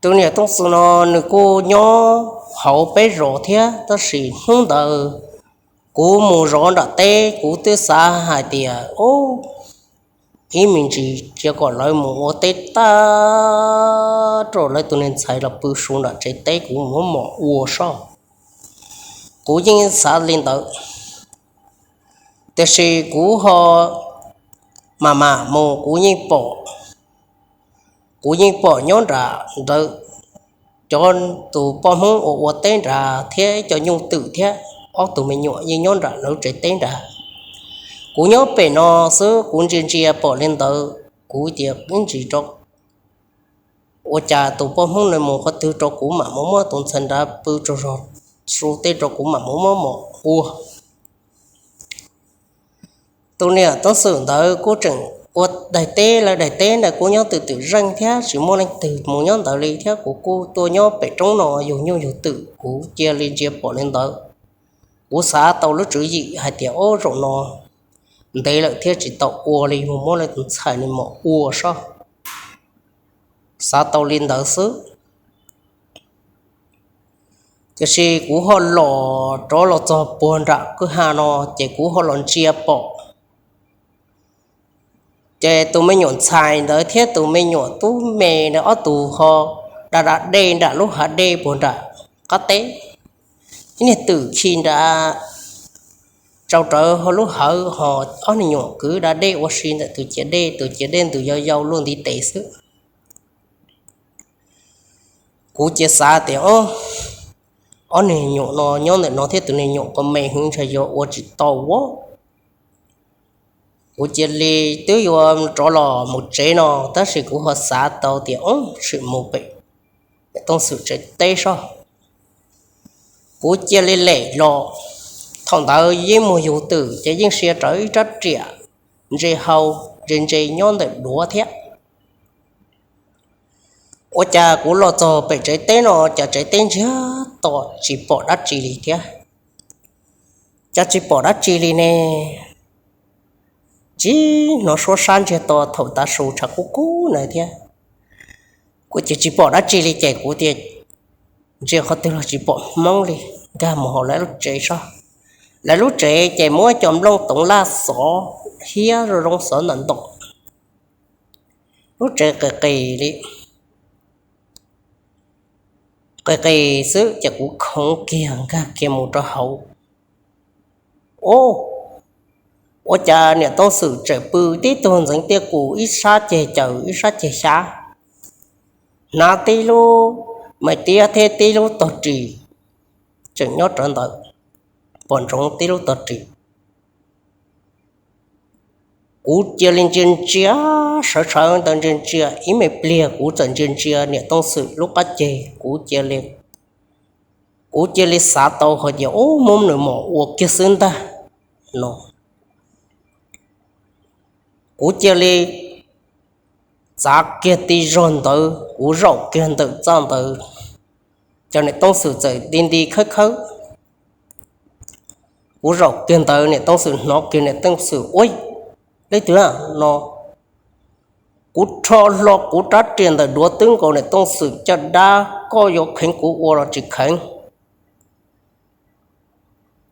Tus niam Tooj Xwm no nws kuj nyob hauv peb zos thiab, tab sis hnub ntawd kuv mus zov nram teb kuv twb xav hais tias, ub, ib me ntsis cia kom lawv mus ua teb tag rau lawv tus niag ntxhais los pw su nram tsev teb kuv muab mom ua soj. Kuv yeej xav li ntawd, tiam sis kuv ho mam mam mus kuv yeej pom, kuv yeej pom nyob nram ntawd cov tus poj Hmoob uas ua teb nrad thiab cov nyuj twm thiab ob tug me nyuam yeej nyob nram lawv tsev teb nrad. Kuv nyob pem no xwb kuv ntsia ntsia pom li ntawd, kuv tias ib ntsis rau, ua cas tus poj Hmoob no mus qhov twg rau kuv mam mus muab tus ntxhais nrad pw tsaug zog su tej rau kuv mam mus muab mom ua. Tus niam Tooj Xwm ntawd kuj tseem ua daim teb, lawv daim teb ntawd kuj nyob twm twm zeej thiab tsis muaj leej twg mus nyob ntawd li thiab kuv kuj tuaj nyob pem roob no yug nyuj yug twm, kuv cia li ntsia pom li ntawd. Kuv xav tau lub tswv yim hais tias, ob, zaum no ntev lawm thiab tsis tau ua li, mus muab lawv tus ntxhais no mom ua soj. Xav tau li ntawd xwb, tiam sis kuv ho los rov los txog puag nram kwj ha no ces kuv ho los ntsia pom, ces tus me nyuam ntxhais ntawd thiab tus me nyuam tub me ntawd ob tug ho da da dej nram lub hav dej puag nram qab teb. Ib niag twm khi nrad tsau rawv hauv lub hawv, ho ob niag nyuam kwv da dej ua si ntawm tus ciav dej, tus ciav dej ntws yau yau luaj ntiv tes xwb. Kuv cia xav tias, ob, ob niag nyuam no nyob ntawm no thiab tus niag nyuam ko me heev ntshai yuav ua tsis tau a. Kuv cia li twb yuav rov los mus tsev no, tab sis kuv ho xav tau tias, ob, sim mus pem Tooj Xwm tsev teb soj. Kuv cia li lem los, thaum ntawd yeej muaj yug twm ces yeej sia rawv ib rab riam ntse hau ntse ntse nyob ntawm duav thiab. Ua cas kuv los txog pem tsev teb no cas tsev teb ntsiag to tsis pom dab tsi li thiab. Cas tsis pom dab tsi li ne? Tsis hnov suab sab ntsiag to thaum tav su tshav kub kub na thiab. Kuv ces tsis pom dab tsi li ces kuv tias, ntsia qhov twg los tsis pom Hmoob li, nkag mus hauv lawv lub tsev soj. Lawv lub tsev ces muab cov nplooj toov laj xov hiab zoo zoo xov ntawm ntom. Lub tsev qis qis li, qis qis xwb ces kuv khoov kiag nkag kiag mus rau hauv. Ub, ua cas niam Tooj Xwm tseem pw tib tug ntxeev tiaj kus, ib sab ceg caws ib sab ceg xyab, hnav tib lub me tiab thiab tib lub tog ris tseem nyob rawv ntawd, pom ntsoov tib lub tog ris. Kuv cia li ntsia ntsia, sawv sawv ntawd ntsia ntsia ib me pliag kuv txawm ntsia ntsia niam Tooj Xwm lub qab ceg, kuv cia li, kuv cia li xav tau hais tias, ub, muab nws mom ua kiag xwb ntag no. Kuv cia li txav kiag ti zog ntawd, kuv zaum kiag ntawm txaj ntawd, cov niam Tooj Xwm txawm nti nti khawb khawb. Kuv zaum kiag ntawd niam Tooj Xwm hnov kiag niam Tooj Xwm ua, leej twg a no? Kuv rho hlo kuv rab riam ntawm duav twb nkaus niam Tooj Xwm caj dab, koj yuav kheev kuv ua los tsis kheev?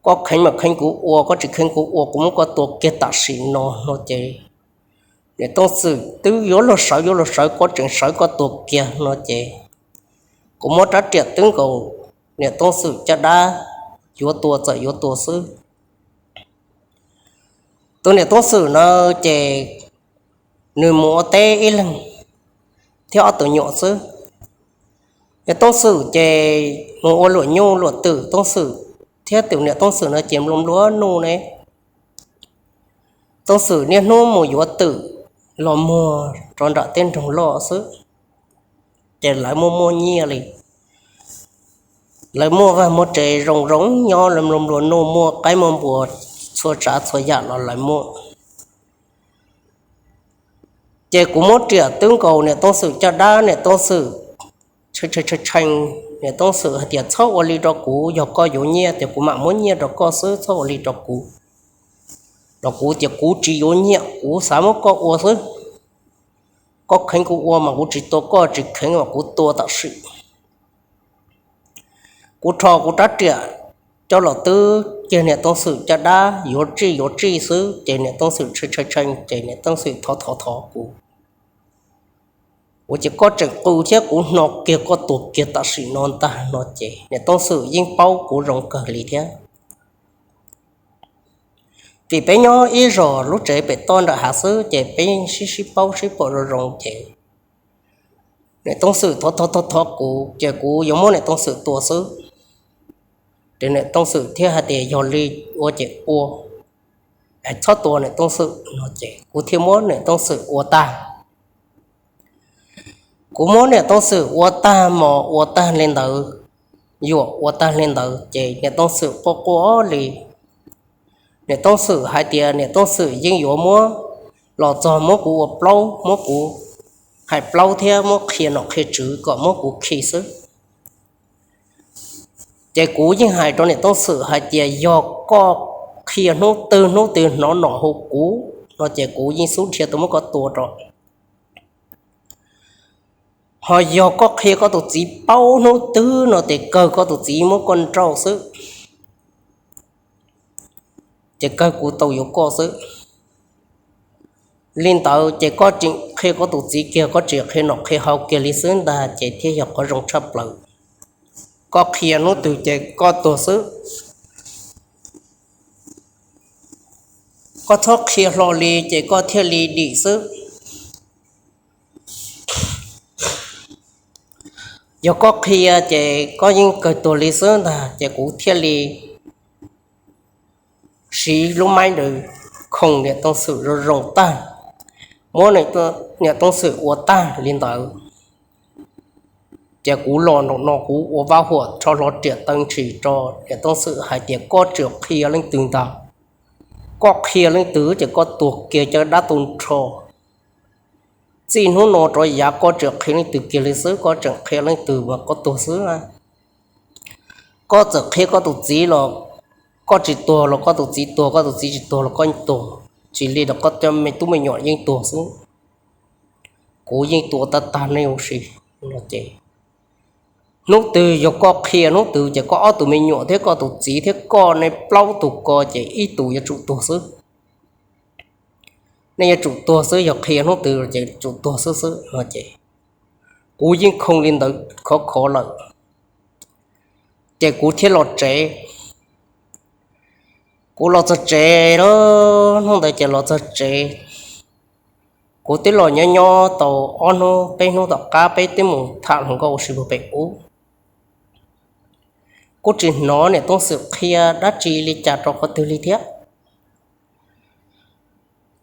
Koj kheev mas kheev kuv ua, koj tsis kheev kuv ua kuv muab koj tua kiag tam sim no no ces niam Tooj Xwm twb yuav luag sawv yuav luag sawv, koj tseem sawv koj tua kiag no ces kuv muab rab riam twb nkaus niam Tooj Xwm caj dab, yuav tua txawm yuav tua xwb. Tus niam Tooj Xwm na ces nws mus ua teb ib leeg thiab ob tug nyuam xwb. Niam Tooj Xwm ces mus ua luam nyuj luam twm, Tooj Xwm thiab tus niam Tooj Xwm no ces nplua nplua nuj ne. Tooj Xwm niaj hnub mus yuav twm los muag rau nram tej nroog loj xwb, ces lawv muaj muaj nyiaj li. Lawv muaj vaj muaj tsev zoo zoo nyob, lawv nplua nplua nuj, muaj qaib muaj npua txhua tsav txhua yam los lawv muaj. Ces kuv muab riam twb nkaus niam Tooj Xwm caj dab, niam Tooj Xwm tshee tshee tshee, niam Tooj Xwm hais tias txhob ua li rau kuv, yog koj yuav nyiaj ces kuv mam muab nyiaj rau koj xwb, txhob ua li rau kuv. Los kuv tias kuv tsis yuav nyiaj, kuv xav muab koj ua xwb. Koj kheev kuv ua mas kuv tsis tua koj, tsis kheev mas kuv tua tam sim. Kuv rho kuv rab riam coj los twb kiag niam Tooj Xwm caj dab, yuav tsij yuav tsij xwb ces niam Tooj Xwm tshee tshee tshee ces niam Tooj Xwm thov thov thov kuv. Ua ces koj tseem qw thiab kuv hnov kiag koj tua kiag tam sim no ntag no ces niam Tooj Xwm yeej paub kuv zoo kawg li thiab. Vim peb nyob ib zos lub tsev pem toj nram hav xwb ces peb sib sib paub sib pom zoo zoo ces niam Tooj Xwm thov thov thov thov kuv ces kuv yuav muab niam Tooj Xwm tua xwb. Ces niam Tooj Xwm thiaj hais tias yog li ua ces ua, txhob tua niam Tooj Xwm no ces kuv thiaj muab niam Tooj Xwm ua tag. Kuv muab niam Tooj Xwm ua tag mos ua tag li ntawd, yuam ua tag li ntawd ces niam Tooj Xwm quaj quaj li. Niam Tooj Xwm hais tias niam Tooj Xwm yeej yuav muab los txog muab kuv ua plaub, muab kuv hais plaub thiab muab qhia nom qhia tswv kom muab kuv khi xwb. Ces kuv yeej hais rau niam Tooj Xwm hais tias yog koj qhia hnub twg hnub twg hnov nom hu kuv no ces kuv yeej xub dhia tuaj muab koj tua rau. Ho yog koj qhia koj tus txiv paub hnub twg no ces kawg koj tus txiv muab koj nrauj xwb, ces kawg kuv tau yuav koj xwb. Li ntawd ces koj tseem qhia koj tus txiv kiag, koj tseem qhia nom qhia hau kiag li xwb ntag ces thiaj yog qhov zoo tshaj plaws. Koj qhia hnub twg ces koj tuag xwb. Koj txhob qhia hlo li ces koj thiaj li dim xwb. Yog koj qhia ces koj yeej kawg tuag li xwb ntag ces kuv thiaj li siv lub maib ntawd khoom niam Tooj Xwm zoo zoo tag, muab niam Tooj Xwm ua tag li ntawd. Ces kuv los nraum no kuv ua vab huam rho hlo riam taw ntshis rau niam Tooj Xwm hais tias koj tseem qhia leej twg ntag, koj qhia leej twg ces koj tuag kiag caj dab tu nrho. Txij hnub no rov yav koj tseem qhia leej twg kiag li xwb, koj tseem qhia leej twg mas koj tuag xwb. Koj txawm qhia koj tus txiv los koj tsis tuag los koj tus txiv tuag, koj tus txiv tsis tuag los koj tuag, tsis li los koj cov me tub me nyuam yeej tuag xwb. Kuv yeej tua tag tag nej huv si no ces hnub twg yog koj qhia hnub twg ces koj ob tug me nyuam thiab koj tus txiv thiab koj nej plaub tug ko ces ib tug yuav tsum tuag xwb. Nej yuav tsum tuag xwb, yog qhia hnub twg ces tsum tuag xwb xwb no ces kuv yeej khoom li ntawd khov khov lawm. Ces kuv thiaj los tsev. Kuv los txog tsev lawm, hnub ntawd ces los txog tsev. Kuv twb los nyob nyob tau ob hnub peb hnub tom qab peb twb mus tham hluas nkauj ua si puag pem ub. Kuj tsis hnov niam Tooj Xwm qhia dab tsi li cas rau qhov twg li thiab.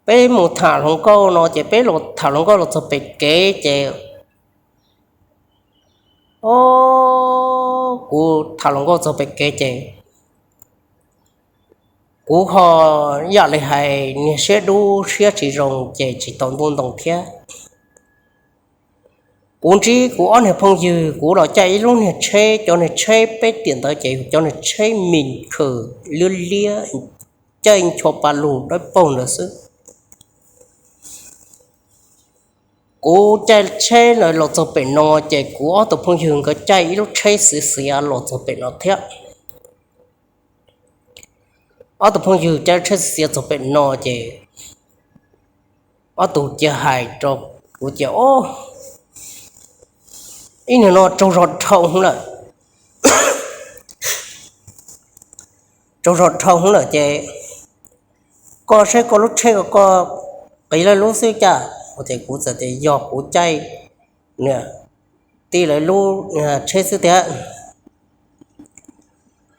Peb mus tham hluas nkauj no ces peb los tham hluas nkauj los txog pem kev ces, o, kuv tham hluas nkauj txog pem kev ces kuv ho yam li hais niag siab dub siab tsis zoo ces tsis tau ntuj ntoo thiab. Kuv ntsib kuv ob niag phooj ywg, kuv los caij ib lub niag tsheb, cov niag tsheb peb tiam ntawd ces cov niag tsheb mis khawm liab liab, caij ncho pa lug dawb paug ntawd xwb. Kuv caij tsheb los txog pem no, ces kuv ob tug phooj ywg nkawd caij ib lub tsheb xiav xiav los txog pem no thiab. Ob tug phooj ywg caij tsheb xiav txog pem no ces ob tug cia hais rau kuv tias, ib niag no tsaug zog dhau lawm, tsaug zog dhau lawm ces koj saib koj lub tsheb ko koj qiv lawv lub xwb cas. Ces kuv txawm tias yog kuv caij niam tij lawv lub tsheb xwb tiag.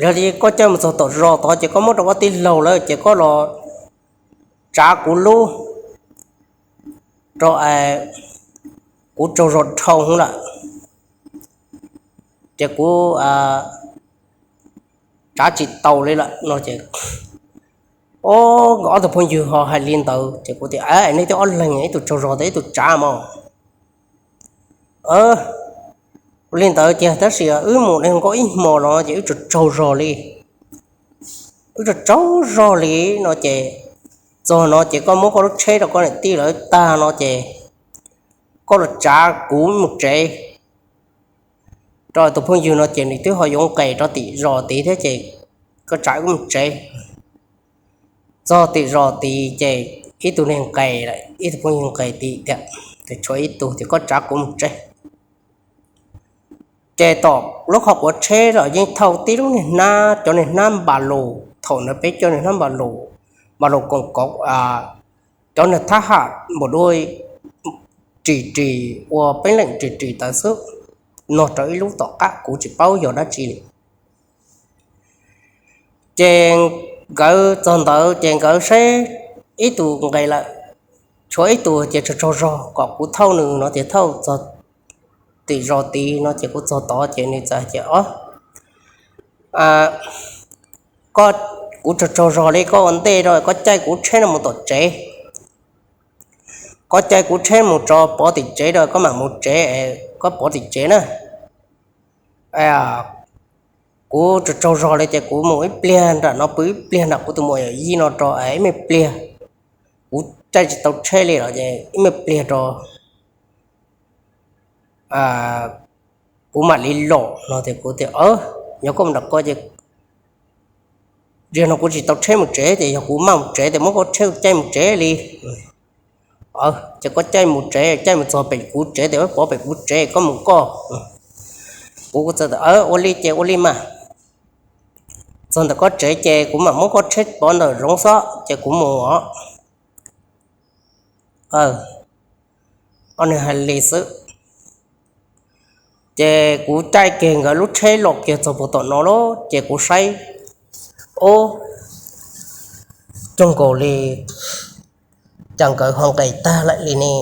Yog li koj caij mus txog tom zos tod ces koj muab rau koj tij laug lawm ces koj los tsav kuv lub rau, kuv tsaug zog dhau lawm, ces kuv tsav tsis tau li lawm no ces, o, nkawd ob tug phooj ywg ho hais li ntawd ces kuv tias, nej twb ob leeg, ib tug tsaug zog tias ib tug tsav mog. Ua li ntawd ces tab sis wb mus li nkauj ib hmo los ces wb tsaug tsaug zog li, wb tsaug tsaug zog li no ces txog no ces koj muab koj lub tsheb rau koj niam tij lawv tag no ces koj los tsav kuv mus tsev. Rau tus phooj ywg no ces nws twb ho yuav nqes rau tim zos tid thiab ces koj tsav wb mus tsev. Txog tim zos tid ces ib tug niag nqes lawm, ib tug phooj ywg nqes tim thiab, ces tshuav ib tug ces koj tsav kuv mus tsev. Ces tom lub qhov quav tsheb los yeej thauj tib lub niag hnab, cov niag hnab npa lus, thaum ntawd peb cov niag hnab npa lus, npa lus koom kauv, cov niag thab ham npaum dua ris ris ua peb leeg ris ris tawv xwb, no rau ib lub tom qab kuv tsis paub yog dab tsi li. Ces nkawd txog ntawd ces nkawd saib ib tug nqes lawm, tshuav ib tug ces tsaug tsaug zog kom kuv thauj nws no ces thauj txog tim zos tid no ces kuv txog tod ces nws txawm hais tias, o, koj, kuv tsaug tsaug zog li, koj ua ntej rau koj caij kuv tsheb no mus tom tsev. Koj caij kuv tsheb mus tso pov tim tsev rau koj mam mus tsev, koj pov tim tsev na. Kuv tsaug tsaug zog li ces kuv mus ib pliag nram no, pw ib pliag nram kuv tus muam yawm yij no rau ib me pliag. Kuv caij tsis tau tsheb li los ces ib me pliag rau kuv mam li los no ces kuv tias, yog koj mus nram ko ces, tiam no kuv tsis tau tsheb mus tsev ces yog kuv maj mus tsev ces muab koj tsheb caij mus tsev li. Ces koj caij mus tsev, caij mus txog pem kuv tsev ces pov pem kuv tsev koj mus koj. Kuv kuv txawm tias, ua li ces ua li mas. Txog ntawm koj tsev ces kuv mam muab koj tsheb pov ntawm zoov xwb ces kuv mus os. Ob niag hais li xwb. Ces kuv caij kiag nkawd lub tsheb los kiag txog puag tom no lawm ces kuv saib, ub, coog nkaus li, cas nkawd ho nqes tag lawm li ne.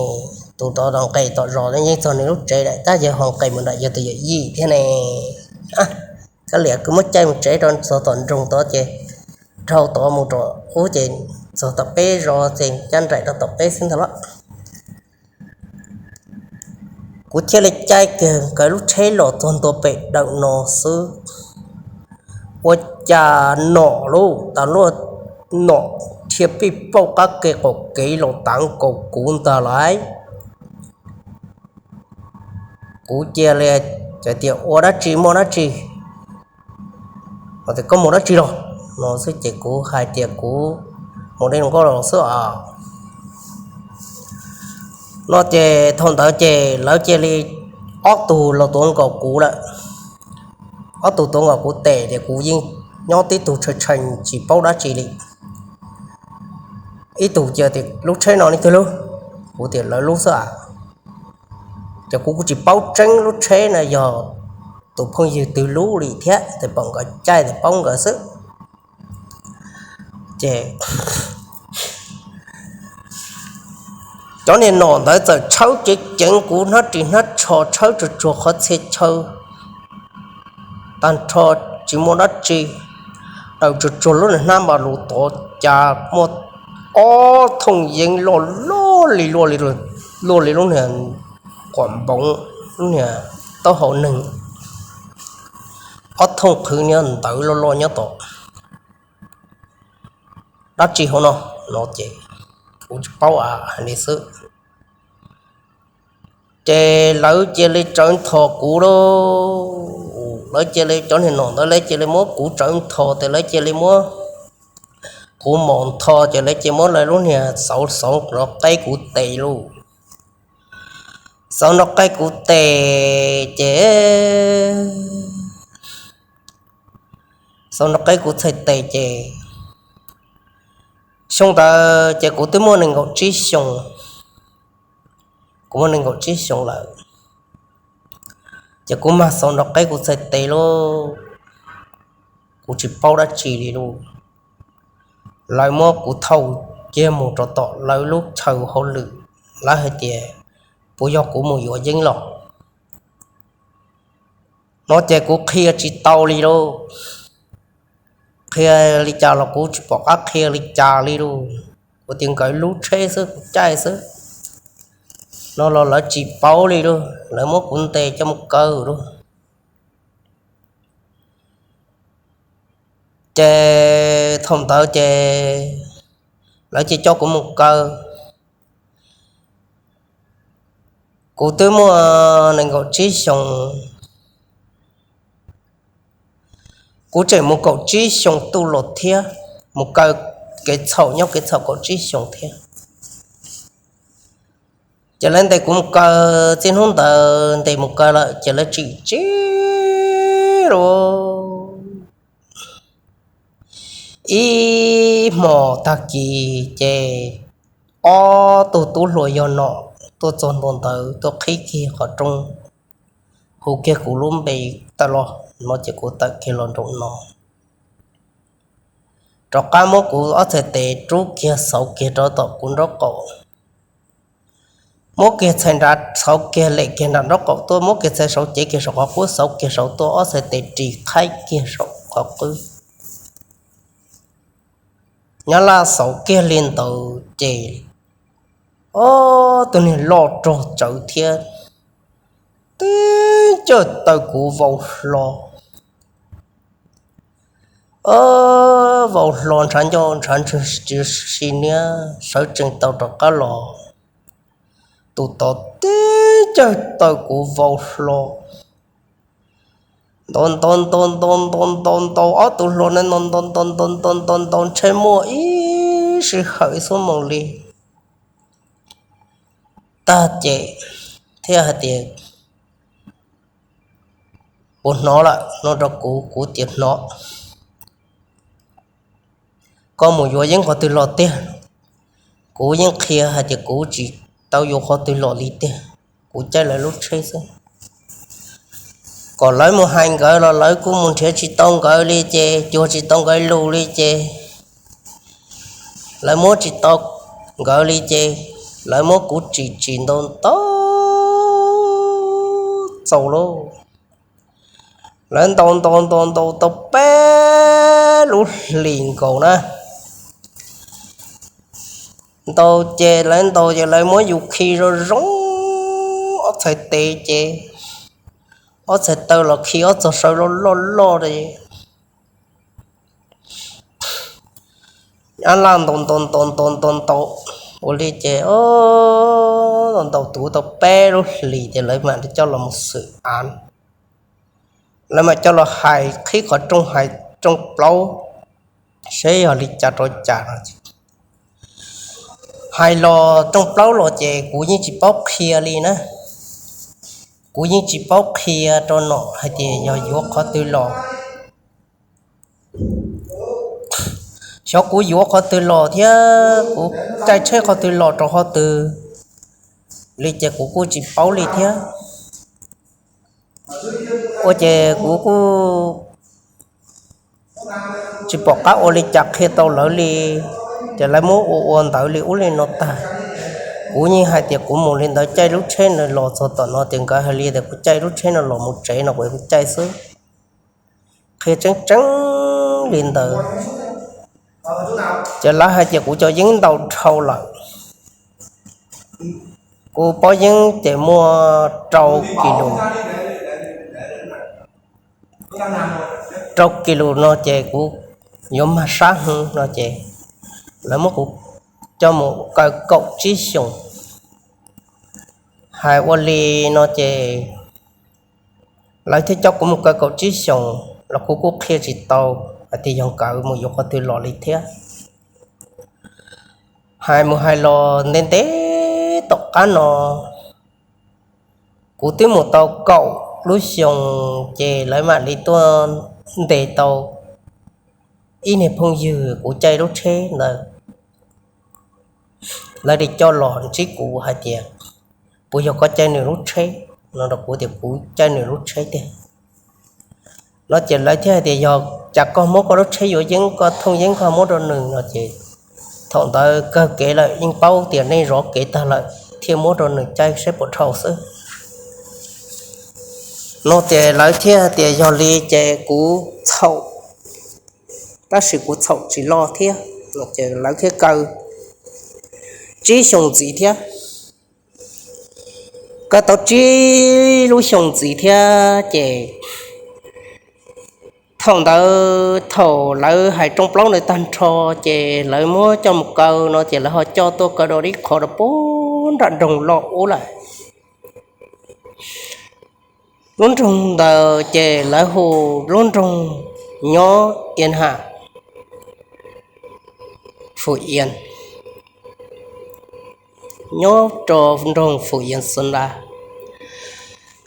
Tus tod nqes tom zos yeej txog nws lub tsev lawm tab sis ho nqes mus nram yog tus yawm yij thiab ne. Kav liam, kuv muab caij mus tsev rau txog tom nroog tod ces dhau tod mus rau ub ces txog tom peb zos ces cab nraim rau tom peb xwb ntag los. Kuv thiaj li caij kiag nkawd lub tsheb los txog ntua pem dawm no xwb. Ua cas nom lauj, tas luaj nom dhia pij pauj qab ke qaum kev los tav nkaus kuv ntag lauj. Kuv cia li tias, ua dab tsi, muaj dab tsi? Tias koj mus dab tsi los no xwb ces kuv hais tias kuv mus de nkauj los xwb os no ces thaum ntawd ces lawv cia li ob tug los tuav nkaus kuv lawm. Ob tug tuav nkaus kuv tes ces kuv yeej nyob tib tug tshee tshee tsis paub dab tsi li. Ib tug cia tias lub tsheb no nej twg lub? Kuv tias lawv lub xwb a. Ces kuv kuj tsis paub tseeb lub tsheb no yog tus phooj ywg twg lub li thiab, tes pom nkawd caij tes paub nkawd xwb. Ces cov niag nom ntawd txawm tshawb ceev ceev kuv hnab ris hnab tsho, tshawb tsuag tsuag qhov txhia chaw tag nrho, tsis muaj dab tsi. Daws tsuag tsuag lub niag hnab npa lus tod cas muaj ob thooj yeeb loj loj li, loj li lub niag quam npoov. lub niag taub hau neeg, ob thooj qhwv nyob ntawd loj loj nyob tom dab tsi hauv no, no ces kuv tsis paub a, hais li xwb. Ces lawv cia li tsawv nthos kuv lauj. Lawv cia li, cov niag nom ntawd lawv cia li muab kuv tsawv nthos, ces lawv cia li muab kuv mos nthos, ces lawv cia muab lawv lub niag xauv xauv nrov qeb kuv tes lauj. Xauv nrov qeb kuv tes ces, xauv nrov qeb kuv txhais tes ces, xyoo ntawd ces kuv twb muaj nees nkaum tsib xyoo, kuv muaj nees nkaum tsib xyoo lawm, ces kuv mag xauv nrov qeb kuv txhais tes lauj, kuv tsis paub dab tsi li lauj. Lawv muab kuv thauj kiag mus rau tom lawv lub chaw hauj lwm, lawv hais tias puas yog kuv mus yuav yeeb los no ces kuv qhia tsis tau li lauj. Qhia li cas los kuv tsis pom qab qhia li cas li lauj. Kuv tias nkawd lub tsheb xwb, kuv caij xwb no los lawv tsis paub li lauj, lawv muab kuv ntes coj mus kaw lauj. Ces thaum ntawd ces lawv cia coj kuv mus kaw. Kuv twb muaj nees nkaum tsib xyoos, kuv tseem mus kaum tsib xyoo tuaj los thiab, mus kaw kev txhaum nyob kev txhaum kaum tsib xyoo thiab. Ces lawv ntes kuv mus kaw, txij hnub ntawd ntes mus kaw lawm ces lawv tsim tsib lauj. Ib hmos tag kis ces ob tug tub hluas yog nom tuaj txog ntua ntawd tuaj qhib kiag qhov rooj, hu kiag kuv lub npe tawm los no ces kuv tawm kiag los nraum no, rov qab muab kuv ob txhais tes rub kiag xauv kiag rau tom kuv nraub qaum, muab kiag txhais nrad xauv kiag lem kiag nram nraub qaum tuaj, muab kiag txhais saud cev kiag saum qhov qub xauv kiag saud tuaj, ob txhais tes ris qhaib kiag saum qhov qwb. Nyab laj xauv kiag li ntawd ces ob tug niag loj rog tsawv thiab tib cag taw kuv vau hlo, vau hlo ntshav ncauj ntshav ntswg tsis si niab, sawv tsees tau rov qab los. Tus tod tib cag taw kuv vau hlo, ntaus ntaus ntaus ntaus ntaus ntaus ntaus ob tug hluas no ntaus ntaus ntaus ntaus ntaus ntaus ntaus ntshe muaj ib sij hawm ib xuab moos li tag ces thiaj hais tias, puas hnov lawm no rau kuv, kuv tias hnov. Koj mus yuav yeeb qhov twg los tiag? Kuv yeej qhia hais tias kuv tsis tau yuav qhov twg los li tiag, kuv caij lawv lub tsheb xwb. Kom lawv mus hais nkawd los lawv kuj mus nrhiav tsis tau nkawd li ces, cuag tsis tau nkawd lus li ces, lawv muab tsis tau nkawd li ces, lawv muab kuv tsim tsim ntaus ntaus txaus lauj. Lawv ntaus ntaus ntaus ntaus tau peb lub hlis nkaus na. Ntaus ces lawv ntaus ces lawv muab yus khi zoo zoo, ob txhais tes ces, ob txhais taw los khi ob txog saw loj loj loj li. Nyab laj ntaus ntaus ntaus ntaus ntaus ntaus ua li ces, ntaus ntaus tuv tau peb lub hlis ces lawv mam li coj los mus xwm av. Lawv mam coj los hais qhib qhov rooj, hais rooj plaub seb yog li cas rau cas no. Hais los rooj plaub los ces kuv yeej tsis paub qhia li na. Kuv yeej tsis paub qhia rau nom hais tias yog yuav qhov twg los. Xyov kuv yuav qhov twg los thiab kuv caij tsheb qhov twg los rau qhov twg li ces kuv kuj tsis paub li thiab. Ua ces kuv kuj tsis pom qab ua li cas qhia tau lawv li, ces lawv muab ua ua ntawd li ub li no tag. Kuv yeej hais tias kuv mus li ntawd caij lub tsheb no los txog tom no tias nkawd hais li tias kuv caij lub tsheb no los mus tsev no kuv caij xwb. Qhia tseeb tseeb li ntawd, ces lawv hais tias kuv cov yeeb ntau dhau lawm. Kuv pob yeeb ces muaj rau kis lus, rau kis lus no ces kuv yuav mag sab heev no ces lawv muab kuv coj mus kaw kaum tsib xyoos. Hais ua li no ces lawv thiaj coj kuv mus kaw kaum tsib xyoos los kuv kuj qhia tsis tau hais tias yog nkawd mus yuav qhov twg los li thiab. Hais mus hais los ntev ntev tom qab no, kuv twb mus tau kaum lub xyoos ces lawv mam li tuaj ntes tau ib niag phooj ywg kuv caij lub tsheb ntawd. Lawv li coj los ntsib kuv hais tias, puas yog koj caij nws lub tsheb? No rau kuv tias kuv caij nws lub tsheb tiag. No ces lawv thiaj hais tias yog cas koj muab koj lub tsheb yuav yeeb, koj thooj yeeb koj muab rau nws no ces thaum ntawd kawg kev lawm yeej paub tias nej zov kev tag lawm thiaj muab rau nws caij saib puas dhau xwb. No ces lawv thiaj hais tias yog li ces kuv txhaum, tab sis kuv txhaum tsis loj thiab. Lawv thiaj kaw tsib xyoos ntxiv thiab. Kaw tau tsib lub xyoos ntxiv thiab ces thaum ntawd thaum lawv hais rooj plaub ntawd tag nrho ces lawv muab coj mus kaw no ces lawv ho coj tuaj kaw rau ib qho rau puag nram nroog loj ub lawm. Lub nroog ntawd ces lawv hu lub nroog nyob Iab Ham, Fum Iab, nyob rau nroog Fum Iab xwb ntag.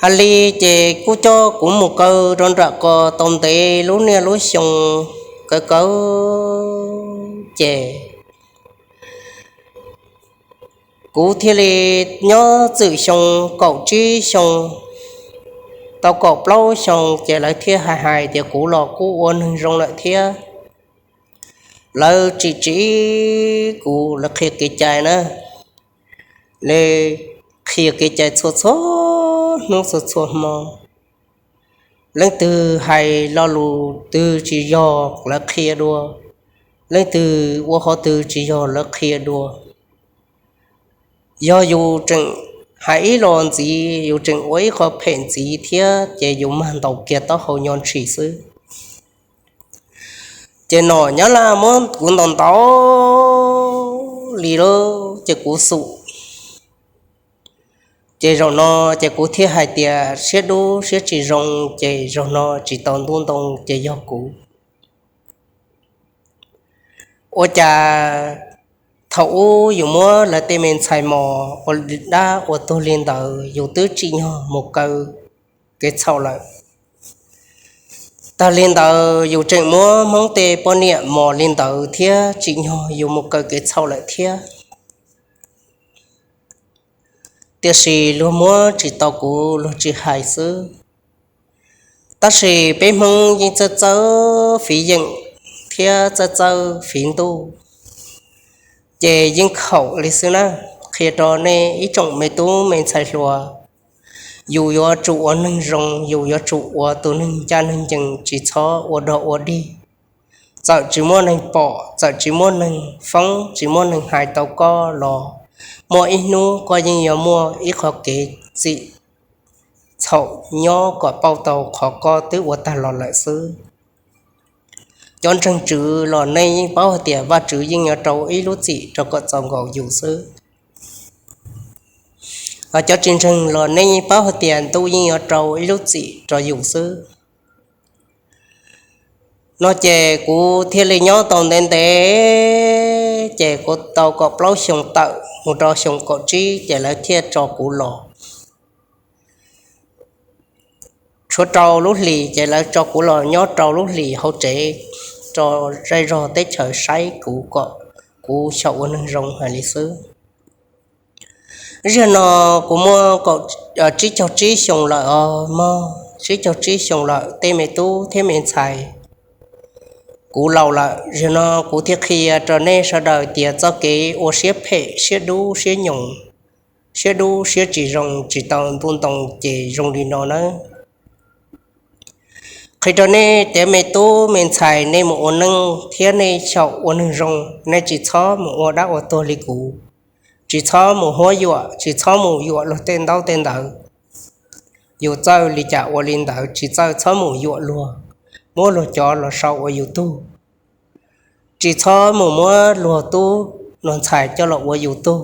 Hais li ces kuj coj kuv mus kaw rau nram ko tau ntev lub niaj lub xyoo, kaw kaw ces kuv thiaj li nyob txwm xyoo kaum tsib xyoo, tau kaum plaub xyoo ces lawv thiaj hais hais tias kuv los kuj ua neeg zoo lawm thiab. Lawv tsis tsiv kuv, lawv qhia kev cai na, lawv qhia kev cai txhua txhua hnub txhua txhua hmo. Leej twg hais lo lus twg tsis yog lawv qhia dua, leej twg ua qhov twg tsis yog lawv qhia dua. Yog yus tseem hais ib los ntxiv, yus tseem ua ib qho phem ntxiv thiab ces yus mag ntaus kiag taub hau nyo ntshis xwb. Ces nom Nyab Laj muab kuv ntaus ntaus li lawm ces kuv xum. Ces zaum no ces kuv thiaj hais tias siab dub siab tsis zoo, ces zaum no tsis tau ntuj ntoo ces yog kuv. Ua cas thaum ub yus muab lawv tej me ntxhais mos ua dab ua tuag li ntawd, yus twb tsim nyog mus kaw kev txhaum lawm. Tag li ntawd yus tseem muab Hmoob tej poj niam mos li ntawd thiab, tsim nyog yus mus kaw kev txhaum lawm thiab. Tiam sis luag muab tsis tau kuv, luag tsis hais xwb. Tab sis peb Hmoob yeej txawj txawj fiv yeem thiab txawj txawj fiv ntuj, ces yeej khaum li xwb na. Qhia rau nej ib tsoom me tub me ntxhais hluas, yus yuav tsum ua neeg zoo, yus yuav tsum ua tus neeg ncaj neeg ncees, tsis txhob ua dog ua dig. Txawm tsis muaj neeg pom, txawm tsis muaj neeg foob, tsis muaj neeg hais tau koj los, muaj ib hnub koj yeej yuav muaj ib qho kev txim txhaum nyob kom pauj tau qhov koj twb ua tag los lawm xwb. Cov ntseeg Tswv los nej yeej paub hais tias Vajtswv yeej yuav rau ib lub txim rau kom txaus nkaus yus xwb. Hos cov tsis ntseeg los nej yeej paub hais tias ntuj yeej yuav rau ib lub txim rau yus xwb. No ces kuv thiaj li nyob tau ntev ntev, ces kuv tau kaum plaub xyoo tawm mus rau xyoo kaum tsib ces lawv thiaj tso kuv los. Tshuav rau lub hlis ces lawv tso kuv los nyob rau lub hlis hauv tsev, rau zej zog teb chaws saib kuv kom kuv xyaum ua neeg zoo hais li xwb. Zaum no kuv muaj tsib caug tsib xyoos lawm os mog, tsib caug tsib xyoos lawm tej me tub thiab me ntxhais. Kuv laus lawm, zaum no kuv thiaj qhia rau nej sawv daws tias txoj kev ua siab phem, siab dub siab nyoos, siab dub siab tsis zoo, tsis tau ntuj ntoo ces zoo li no nawb. Qhia rau nej cov me tub me ntxhais, nej mus ua neej thiab nej xyaum ua neeg zoo, nej tsis txhob mus ua dab ua tuag li kuv. Tsis txhob mus huab yuam, tsis txhob mus yuam luag tej ntaub tej ntawv. Yus txawj li cas ua li ntawd, tsis txawj txhob mus yuam luag, muab luag cov los sau ua yus tug. Tsis txhob mus muab luag tub luag ntxhais coj los ua yus tug.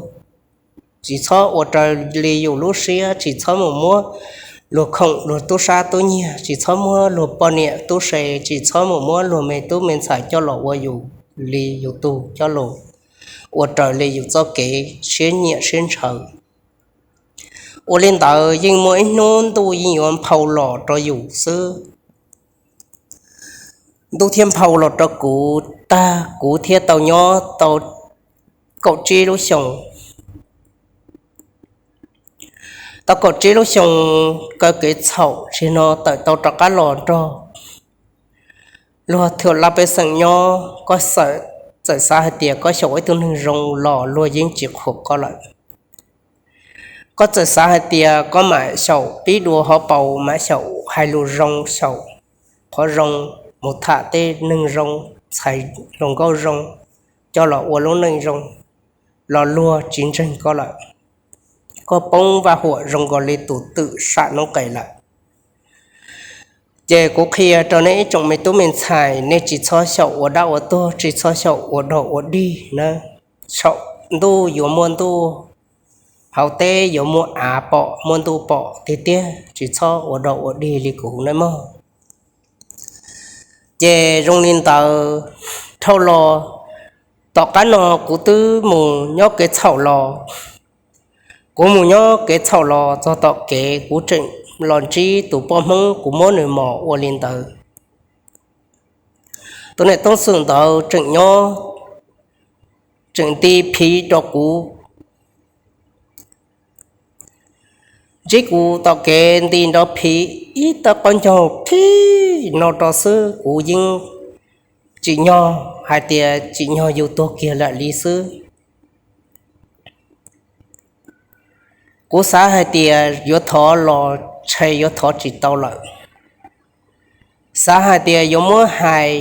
Tsis txhob ua raws li yus lub siab, tsis txhob mus muab luag khoom luag tub sab tub nyiag, tsis txhob muab luag poj niam tub se, tsis txhob mus muab luag me tub me ntxhais coj los ua yus li yus tug coj los ua raws li yus txoj kev siab nyiam siab ntshaw. Ua li ntawd yeej muaj ib hnub ntuj yeej yuav nphau los rau yus xwb. Ntuj thiaj nphau los rau kuv tag, kuv thiaj tau nyob tau kaum tsib lub xyoo. Tau kaum tsib lub xyoo, kaw kev txhaum tsis no tawm tau rov qab los nrog luag thaj laj pej xeem nyob, koj txawm xav hais tias koj xyaum ua ib tug neeg zoo los luag yeej tsis qhuas koj lawm. Koj txawm xav hais tias koj mam xyaum pib dua hauv paus, mam xyaum hais lus zoo, xyaum qhov zoo, mus tham tej neeg zoo, txhais hluas nkauj zoo, coj los ua lub neej zoo, los luag tsis ntseeg koj lawm. Koj poob vaj huam zoo nkaus li tus twm sam noob qes lawm. Ces kuv qhia rau nej ib tsoom me tub me ntxhais, nej tsis txhob xyaum ua dab ua tuag, tsis txhob xyaum ua dog ua dig na. Saum ntuj yuav muaj ntuj, hauv teb yuav muaj av pom, muaj ntuj pom tiag tiag, tsis txhob ua dog ua dig li kuv nawb mog. Ces zoo li ntawd, dhau los tom qab no kuv twb mus nyob kev txhaum los. Kuv mus nyob kev txhaum los txog tom kev, kuv tseem los ntsib tus poj Hmoob kuv muab nws mos ua li ntawd. Tus niam Tooj Xwm ntawd tseem nyob, tseem nti phiv rau kuv. Ntsib kuv tom kev nti nrov phiv ib tawb qaub ncaug khib no rau xwb, kuv yeej tsim nyog hais tias tsim nyog yus tuag kiag lawm li xwb. Kuv xav hais tias yuav thov los ntshe yuav thov tsis tau lawm. Xav hais tias yuav muab hais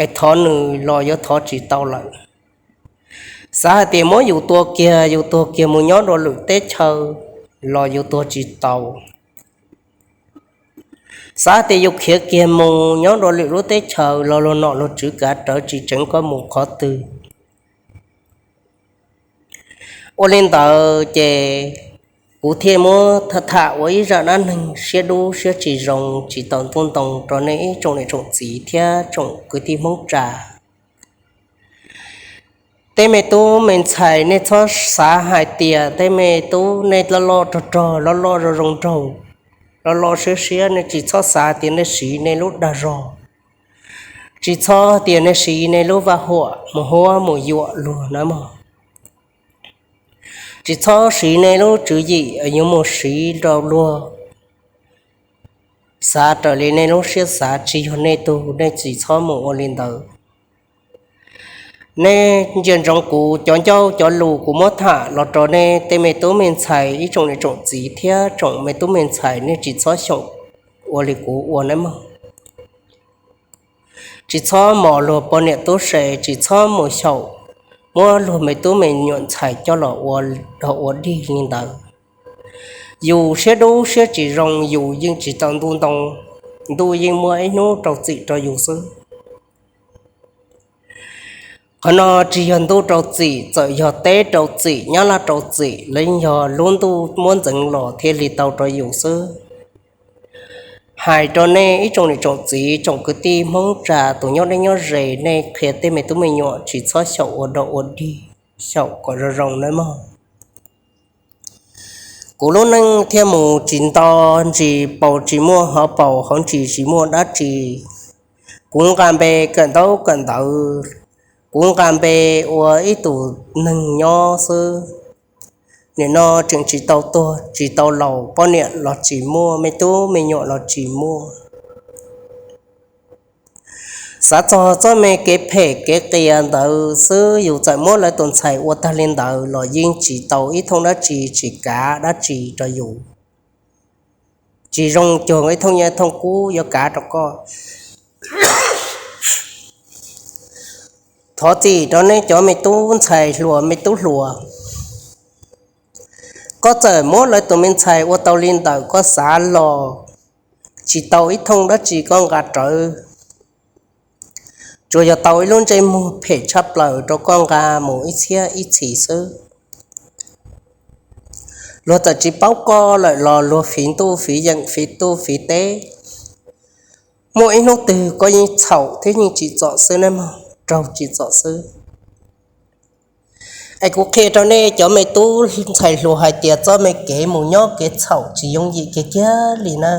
es thov nws los yuav thov tsis tau lawm. Xav hais tias muab yus tua kiag, yus tuag kiag mus nyob dua lwm teb chaws los yus tuag tsis tau. Xav tias yus khiav kiag mus nyob dua lwm lub teb chaws los luag nom luag tswv kav rawv tsis tseev koj mus qhov twg. Ua li ntawd ces kuv thiaj muab tham tham ua ib zaj dab neeg siab dub siab tsis zoo tsis tau ntuj ntoo rau nej ib tsoom niam tsoom txiv thiab tsoom kwv tij Hmoob tsa. Tej me tub me ntxhais, nej txhob xav hais tias tej me tub nej loj loj rog rog, loj loj zoo zoo nraug, loj loj siab siab, nej tsis txhob xav tias nej siv nej lub dag zog, tsis txhob tias nej siv nej lub vaj huam mus huab mus yuam luag na mog. Tsis txhob siv nej lub tswv yim yuav mus siv rau luag xav raws li nej lub siab xav, tsis yog nej tug, nej tsis txhob mus ua li ntawd. Nej ntsia ntsoov kuv cov ncauj cov lus kuv muab tham los rau nej tej me tub me ntxhais, ib tsoom niam tsoom txiv thiab tsoom me tub me ntxhais, nej tsis txhob xyaum ua li kuv ua nawb mog. Tsis txhob mos luag poj niam tub se, tsis txhob mus xyaum muab luag me tub me nyuam ntxhais coj los ua dog ua dig li ntawd. Yus siab dub siab tsis zoo, yus yeej tsis tau ntuj ntoo, ntuj yeej muaj ib hnub rau txim rau yus xwb. Qhov no tsis yog ntuj rau txim, txawm yog teb rau txim, nyab laj rau txim, los yog lub ntuj muab ntxeev los thiaj li tau rau yus xwb. Hais rau nej ib tsoom niam tsoom txiv, tsoom kwv tij Hmoob tsa tus nyob deb nyob ze, nej qhia tej me tub me nyuam tsis txhob xyaum ua dog ua dig, xyaum kom zoo zoo nawb mog. Kuv lub neej thiaj mus tsis nto ntsis, paus tsis muaj hauv paus, hauv ntsis tsis muaj dab tsi. Kuv nqa npe kawm ntaub kawm ntawv, kuv nqa npe ua ib tug neeg nyob xwb. Nim no tseem tsis tau tuag tsis tau laus, poj niam los tsis muaj, me tub me nyuam los tsis muaj. Xav txog txoj me kev phem kev qias ntawd xwb, yus txawm muab lawv tus ntxhais ua tag li ntawd los yeej tsis tau ib thooj dab tsi, tsis kav dab tsi rau yus. Tsis zoo cuag ib thooj nyiaj thooj kub yuav kav rau koj. Thov txim rau nej cov me tub ntxhais hluas me tub hluas. Koj txawm muab lawv tus me ntxhais ua tau li ntawm koj xav los tsis tau ib thooj dab tsi koj nqa rawv, tsuas yog tau ib lub ntsej muag phem tshaj plaws rau koj nqa mus ib txhiab ib txhis xwb. Luag txawm tsis paub koj lawm los luag fiv ntuj fiv yeem fiv tub fiv teb, muaj ib hnub twg koj yeej txhaum thiab yeej tsim txom xwb nawb mog, raug tsim txom xwb. Es kuv qhia rau nej cov me tub ntxhais hluas hais tias txoj me kev mus nyob kev txhaum tsis yooj yim kiag kiag li na.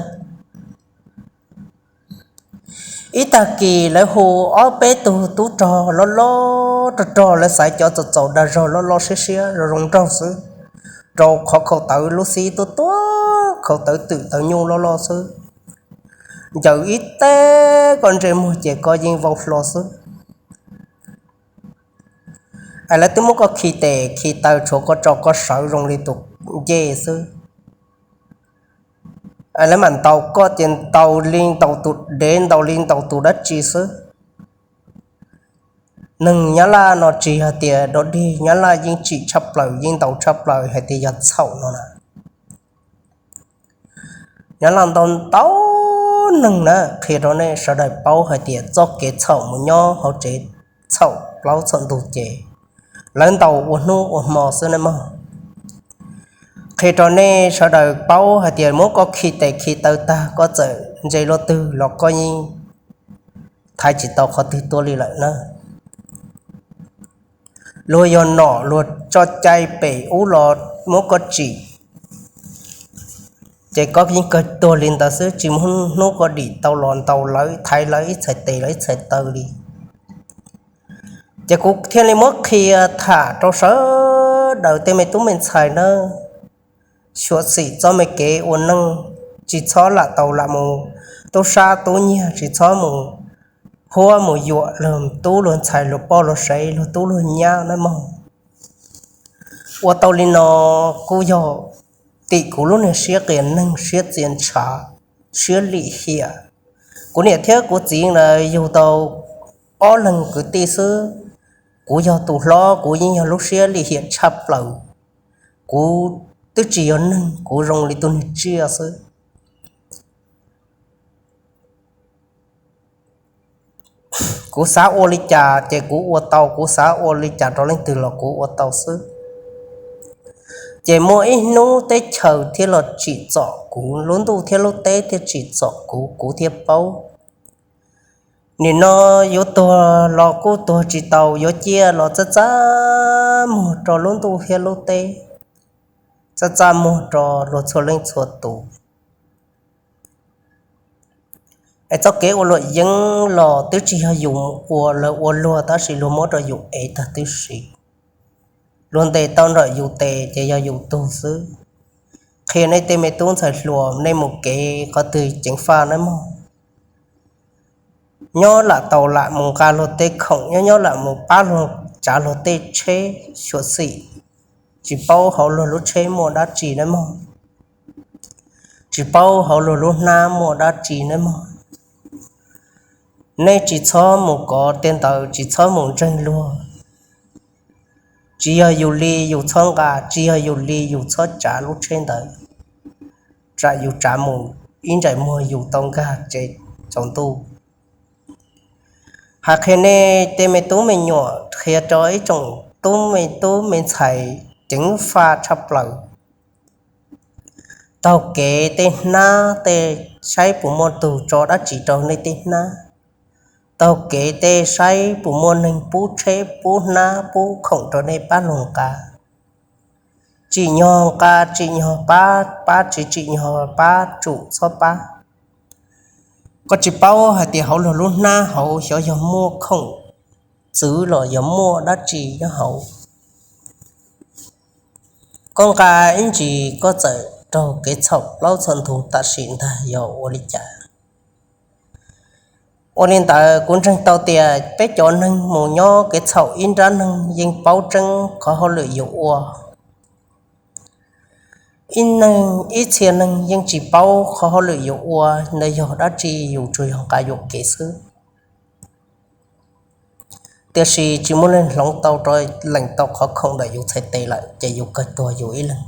Ib tag kis lawv hu ob peb tug tub rog loj loj rog rog, lawv xaiv cov txaus txaus dag zog loj loj siab siab zoo zoo nraug xwb, rau qhov khaus tawv lub xib tuab tuab, khaus tawv twm tawv nyuj loj loj xwb. Ncaws ib teg koj ntsej muag ces koj yeej vau hlo xwb. Es lawv twb muab koj khi tes khi taw tshuav koj tso koj sawv zoo li tus ncej xwb. Lawv mam ntaus koj ces ntaus li ntaus tus dev, ntaus li ntaus tus dab tsi xwb. Neeg Nyab Laj no tsis hais tias dog dig, Nyab Laj yeej tsim tshaj plaws, yeej ntaus tshaj plaws hais tias yog txhaum no na. Nyab Laj ntau ntau neeg na, qhia rau nej sawv daws paub hais tias txoj kev txhaum mus nyob hauv tsev txhaum plaub txhaum ntug ces lawv ntaus ua hnub ua hmo xwb na mog. Qhia rau nej sawv daws paub hais tias muab koj khi tes khi taw tag koj txawm ntse luaj twg los koj yeej thaiv tsis tau qhov twg tuaj li lawm na. Luag yog nom luag tso cai pem ub los muab koj tsim, ces koj yeej kawg tuag li ntawd xwb, tsis muaj hnub koj dim tau los ntaus lawv thaiv lawv ib txhais tes lawv ib txhais taw li. Ces kuv thiaj li muab qhia tham rau sawv daws tej me tub me ntxhais na, xyuam xim txoj me kev ua neej, tsis txhob lam tau lam mus tub sab tub nyiag, tsis txhob mus huab mus yuam luag tub luag ntxhais luag poj luag sev luag tub luag nyab na mog. Ua tau li no kuj yog tim kuv lub niag siab qias neeg siab txia ntshav siab lim hiam. Kuv niam thiab kuv txiv ntawd yug tau ob leeg kwv tij xwb. Kuv yog tus hlob kuv yeej yog lub siab lim hiam tshaj plaws. Kuv twb tsis yog neeg, kuv zoo li tus niag tsiaj xwb. Kuv xav ua li cas ces kuv ua tau, kuv xav ua li cas rau leej twg los kuv ua tau xwb. Ces muaj ib hnub teb chaws thiaj los tsim txom kuv, lub ntuj thiab lub teb thiaj tsim txom kuv, kuv thiaj paub. Nim no yuav tuag los kuj tuag tsis tau, yuav ciaj los txaj txaj muag rau lub ntuj thiab lub teb, txaj txaj muag rau luag txhua leej txhua tus. Es txoj kev ua luam yeeb los twb tsis yog yus ua, lawv ua luag tab sis luag muab rau yus ev tag tib si. Luag ntes tau nram yus tes ces yog yus tug xwb. Qhia nej tej me tub ntxhais hluas, nej mus kev qhov twg ceev faj nawb mog. Nyob lam tau lam mus nqa luag tej khoom, nyob nyob lam mus pab luag tsav luag tej tsheb xyuam xim, tsis paub hauv luag lub tsheb muaj dab tsi nawb mog, tsis paub hauv luag lub hnab muaj dab tsi nawb mog. Nej tsis txhob mus kov tej ntawd, tsis txhob mus ntseeg luag. Tsis yog yus li yus txhob nqa, tsis yog yus li yus txhob tsav lub tsheb ntawd, tsam yus tsav mus ib ntsais muag yus tau nkag tsev tsaus ntuj. Hais qhia nej tej me tub me nyuam, qhia rau ib tsoom tub me tub me ntxhais ceev faj tshaj plaws. Taug kev tej hnab tej, saib puas muaj tug tso dab tsi rau nej tej hnab. Taug kev tej saib puas muaj neeg pub tsheb pub hnab pub khoom rau nej pab luag nqa. Tsim nyog nqa, tsim nyog pab, pab tsis tsim nyog pab tsum txhob pab. Koj tsis paub hais tias hauv luag lub hnab hauv xyov yog muaj khoom txwv los yog muaj dab tsi nyob hauv. Koj nqa ib ntsis koj txawm raug kev txhaum plaub txhaum ntug tam sim ntag yog ua li cas? Ua li ntawd kuv ntseeg tau tias peb cov neeg mus nyob kev txhaum ib nrab neeg yeej paub tseeb qhov hauj lwm yus ua. Ib neeg ib txhia neeg yeej tsis paub qhov hauj lwm yus ua ntawd yog dab tsi, yus tsuas yog nqa yuam kev xwb. tiam sis tsis muaj leej hloov tau rov lees tau qhov khoom ntawm yus txhais tes lawm ces yus kawg tuag yus ib leeg.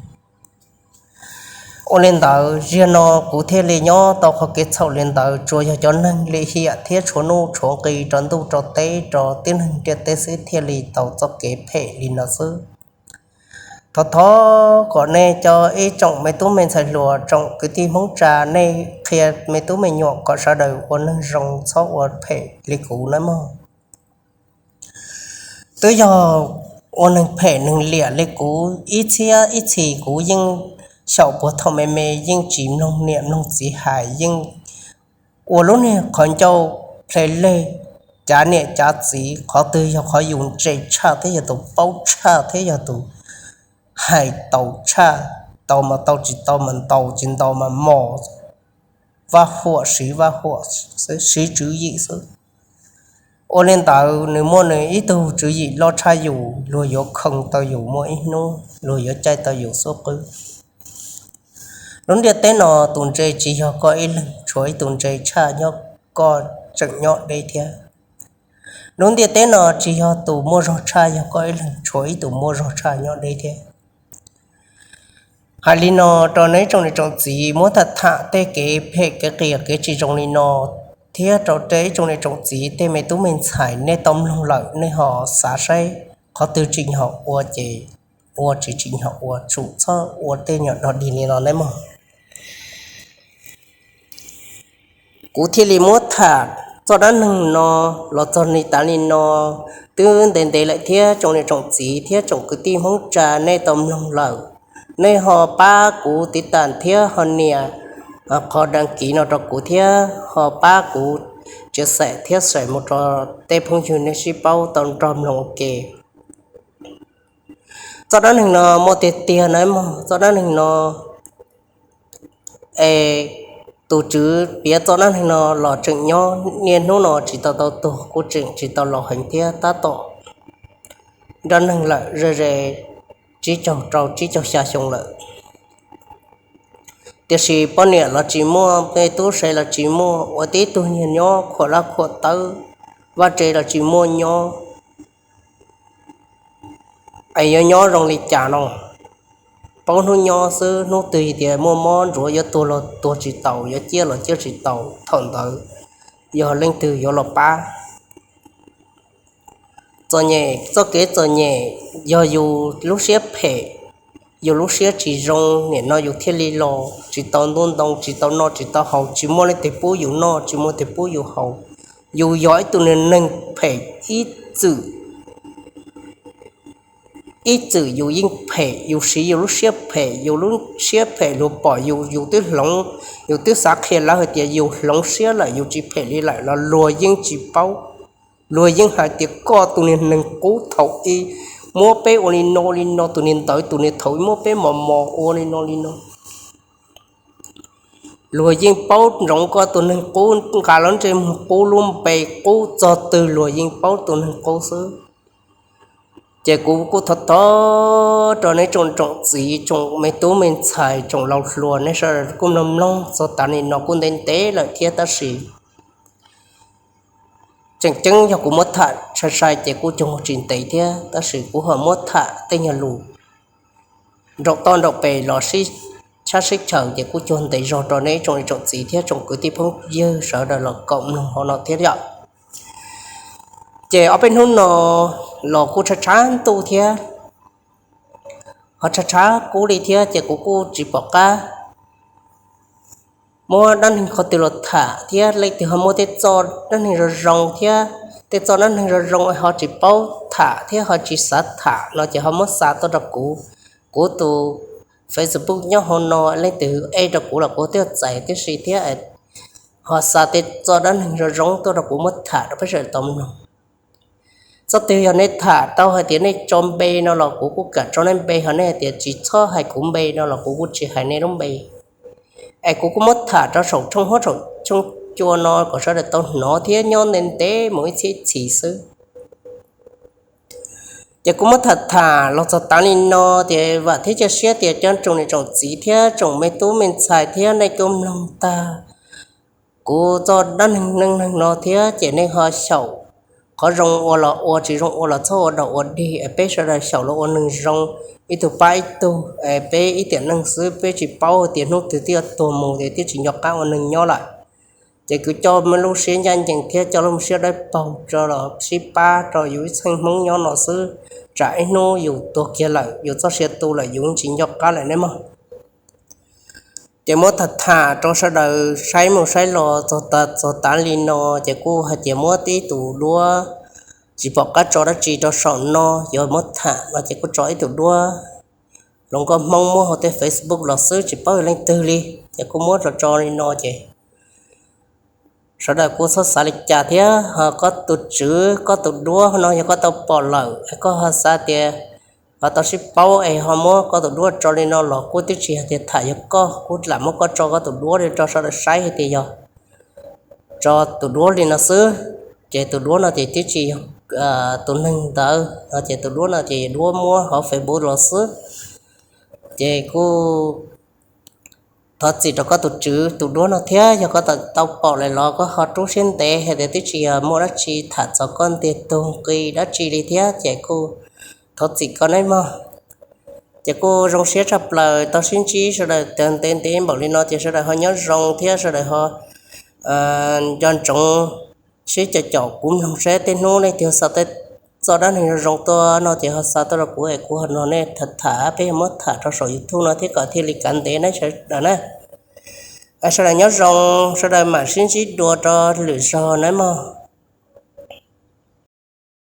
Ua li ntawd, ziag no kuv thiaj li nyob tau qhov kev txhaum li ntawd, tsuas yog cov neeg lim hiam thiab tshuav nuj tshuav nqi rau ntuj rau teb rau tib neeg ntiaj teb xwb thiaj li tau txoj kev phem li no xwb. Thov thov kom nej cov ib tsoom me tub me ntxhais hluas, tsoom kwv tij Hmoob tsa, nej qhia me tub me nyuam kom sawv daws ua neeg zoo, txhob ua phem li kuv nawb mog. Twb yog ua neeg phem neeg liam li kuv, ib txhiab ib txhis kuv yeej xyaum puag thaum me me, yeej tsis mloog niam mloog txiv hais, yeej ua lub niag qhov ncauj hle leg, cav niam cav txiv, qhov twg yog qhov yus ntse tshaj thiab yog tus paub tshaj thiab yog tus hais tau tshaj, tau mas tau, tsis tau mas ntaus tsis ntaus mas mos, vaj huam siv vaj huam, siv tswv yim xwb. Ua li ntawd nws muaj nws ib tug tswv yim loj tshaj yus, luag yuav khoo tau yus muaj ib hnub, luag yuav caij tau yus xub qwb. Lub ntiaj teb no tus ntse tsis yog koj ib leeg, tshuav ib tus ntse tshaj nyob, koj tseem nyob deb thiab. Lub ntiaj teb no tsis yog tus muaj zog tshaj yog koj ib leeg, tshuav ib tus muaj zog tshaj nyob deb thiab. Hais li no rau nej tsoom niam tsoom txiv, muab tham tham tej kev phem kev qias kev tsis zoo li no, thiab rau tej ib tsoom niam tsoom txiv tej me tub me ntxhais, nej tau mloog lawm nej ho xav saib qhov twg tsim nyog ua ces ua, tsis tsim nyog ua tsum txhob ua tej nyuag dog dig li no nawb mog. Kuv thiaj li muab tham txoj dab neeg no los txog li tas li no, twb ntev ntev lawm thiab tsoom niam tsoom txiv thiab tsoom kwv tij Hmoob tsa, nej tau mloog lawm, nej ho pab kuv tiv tas thiab ho nias qhov dag kiv no rau kuv thiab ho pab kuv tsia xaim thiab xaim mus rau tej phooj ywg nej sib paub tau nrog mloog ua ke. Txoj dab neeg no muaj tiag tiag nawb mog, txoj dab neeg no es tus tswv piav txoj dab neeg no los tseem nyob niaj hnub no tsis tau tau tuag, kuj tseem tsis tau laus heev thiab, tab tom nrab neeg lawm ze ze tsib caug rau tsib caug xya xyoo lawm. Tiam sis poj niam los tsis muaj, me tub se los tsis muaj, ua tib tug nyiag nyob khuam laj khuam tawb, vaj tse los tsis muaj nyob. Es yuav nyob zoo li cas no? Paub hnub nyob xwb, hnub twg tias muaj mob ntsuav yuav tuag los tuag tsis taus, yuav ciaj los ciaj tsis taus, thaum ntawd yog leej twg yuav los pab? Txom nyem, txoj kev txom nyem yog yus lub siab phem, yus lub siab tsis zoo, nim no yus thiaj li los tsis tau ntuj ntoo, tsis tau noj tsis tau haus, tsis muaj leej twg pub yus noj, tsis muaj leej twg pub yus haus. Yus yog ib tug neeg phem ib txwm, ib txwm yus yeej phem, yus siv yus lub siab phem, yus lub siab phem luag pom yus, yus twb hloov, yus twb xav qhia lawv hais tias yus hloov siab lawm, yus tsis phem li lawm los luag yeej tsis paub. Luag yeej hais tias koj tus niag neeg qub thaum ub muab peb ua li no li no, tus niag ntawd tus niag thaum ub muab peb mos mos ua li no li no. Luag yeej paub ntsoov koj tus neeg qub, nqa lub ntsej muag qub, lub npe qub, txog twg luag yeej paub tus neeg qub xwb. Ces kuv kuj thov thov rau nej tsoom tsoom txiv, tsoom me tub me ntxhais, tsoom laus hluas, nej sawv daws kuj mloog mloog txog tav nim no kuj ntev ntev lawm thiab, tab sis tseem ceeb yog kuv muab tham sai sai ces kuj cuag tsis ntev thiab, tab sis kuv ho muab tham tej nyuag lus nraum toj nraum pes los sib tshab sib chaws ces kuj cuag ntev zog rau nej tsoom niam tsoom txiv thiab tsoom kwv tij phooj ywg sawv daws los koom mloog hauv no thiab yom. Ces ob peb hnub no los kuj tshav tshav ntuj thiab, ho tshav tshav kub li thiab ces kuv kuj tsis pom qab muab dab neeg qhov twg los tham thiab, leej twg ho muaj tej txoj dab neeg zoo zoo thiab tej txoj dab neeg zoo zoo ho tsis paub tham thiab ho tsis xav tham no ces ho muab xa tuaj rau kuv. Kuv tus Facebook nyob hauv no, leej twg add rau kuv los kuv thiaj txais tib si thiab. Ho xa tej txoj dab neeg zoo zoo tuaj rau kuv muab tham rau peb sawv daws tau mloog. Txoj twg yog nej tham tau hais tias nej tso npe no los kuv kuj kam tso nej npe, ho nej hais tias tsis txhob hais kuv npe no los kuv kuj tsis hais nej lub npe. Es kuv kuj muab tham rau saum tshooj huab saum tshooj cua no kom sawv daws tau hnov thiab, nyob ntev ntev mus ib txhiab txhis xwb. Ces kuv muab tham tham los txog tav li no, ces vam thiab cia siab tias cov tsoom niam tsoom txiv thiab tsoom me tub me ntxhais thiab nej kuj mloog tag kuv txoj dab neeg neej neeg no thiab ces nej ho xyaum qhov zoo ua los ua, tsis zoo ua los txhob ua dog ua dig, es peb sawv daws xyaum los ua neeg zoo, ib tug pab ib tug, es peb ib tiam neeg xwb peb tsis paub tias hnub twg twb yuav tuag mus ces twb tsis nco qab ua neeg nyob lawm. Ces kuv coj lub siab ncaj ncees thiab coj lub siab dawb paug tso los sib pab rau yus ib txheej Hmoob nyob no xwb, tsam ib hnub yus tuag kiag lawm yus txoj sia tu lawm yus tsis nco qab lawm ne mog. Ces muab tham tham rau sawv daws saib mus saib los txog tav li no, ces kuj hais tias muab tib tus duab tsis pom qab tso dab tsi rau saum no, yuav muab tham no ces kuj tso ib tus duab hluas nkauj Hmoob muab hauv tej Facebook los xwb tsis paub leej twg li, ces kuj muab tso tso li no ces sawv daws kuj txhob xav li cas thiab. Ho koj tus tswv koj tus duab no yog koj tau pom lawm es koj ho xav tias ho tau sib paub es ho muab koj tus duab tso li no los kuj twb tsis hais tias tham yog koj, kuj lam muab koj tso koj tus duab li rau sawv daws saib hais tias yog tso tus duab li no xwb, ces tus duab no ces twb tsis yog tus neeg ntawd no, ces tus duab no ces duab muab hauv Facebook los xwb. Ces kuj thov txim rau koj tus tswv tus duab no thiab, yog koj tau pom lawm los koj ho rub siab ntev hais tias twb tsis yog muaj dab tsi tham txog koj ntiag tug nqi dab tsi li thiab ces kuj thov txim koj nawb mog. Ces kuj zoo siab tshaj plaws tau sib ntsib sawv daws tag ntev ntev npaum li no ces sawv daws ho nyob zoo thiab sawv daws ho nco ntsoov sib caum caum kuv mloog seb tej hnub leej twg xav txoj dab neeg zoo zoo tuaj no ces ho xa tuaj rau kuv es kuv ho nrog nej tham tham, peb yuav muab tham rau saum YouTube no thiab kom thiaj li kav ntev nawb sawv daws na. Sawv daws nyob zoo, sawv daws mam sib ntsib dua rau lwm zaug nawb mog.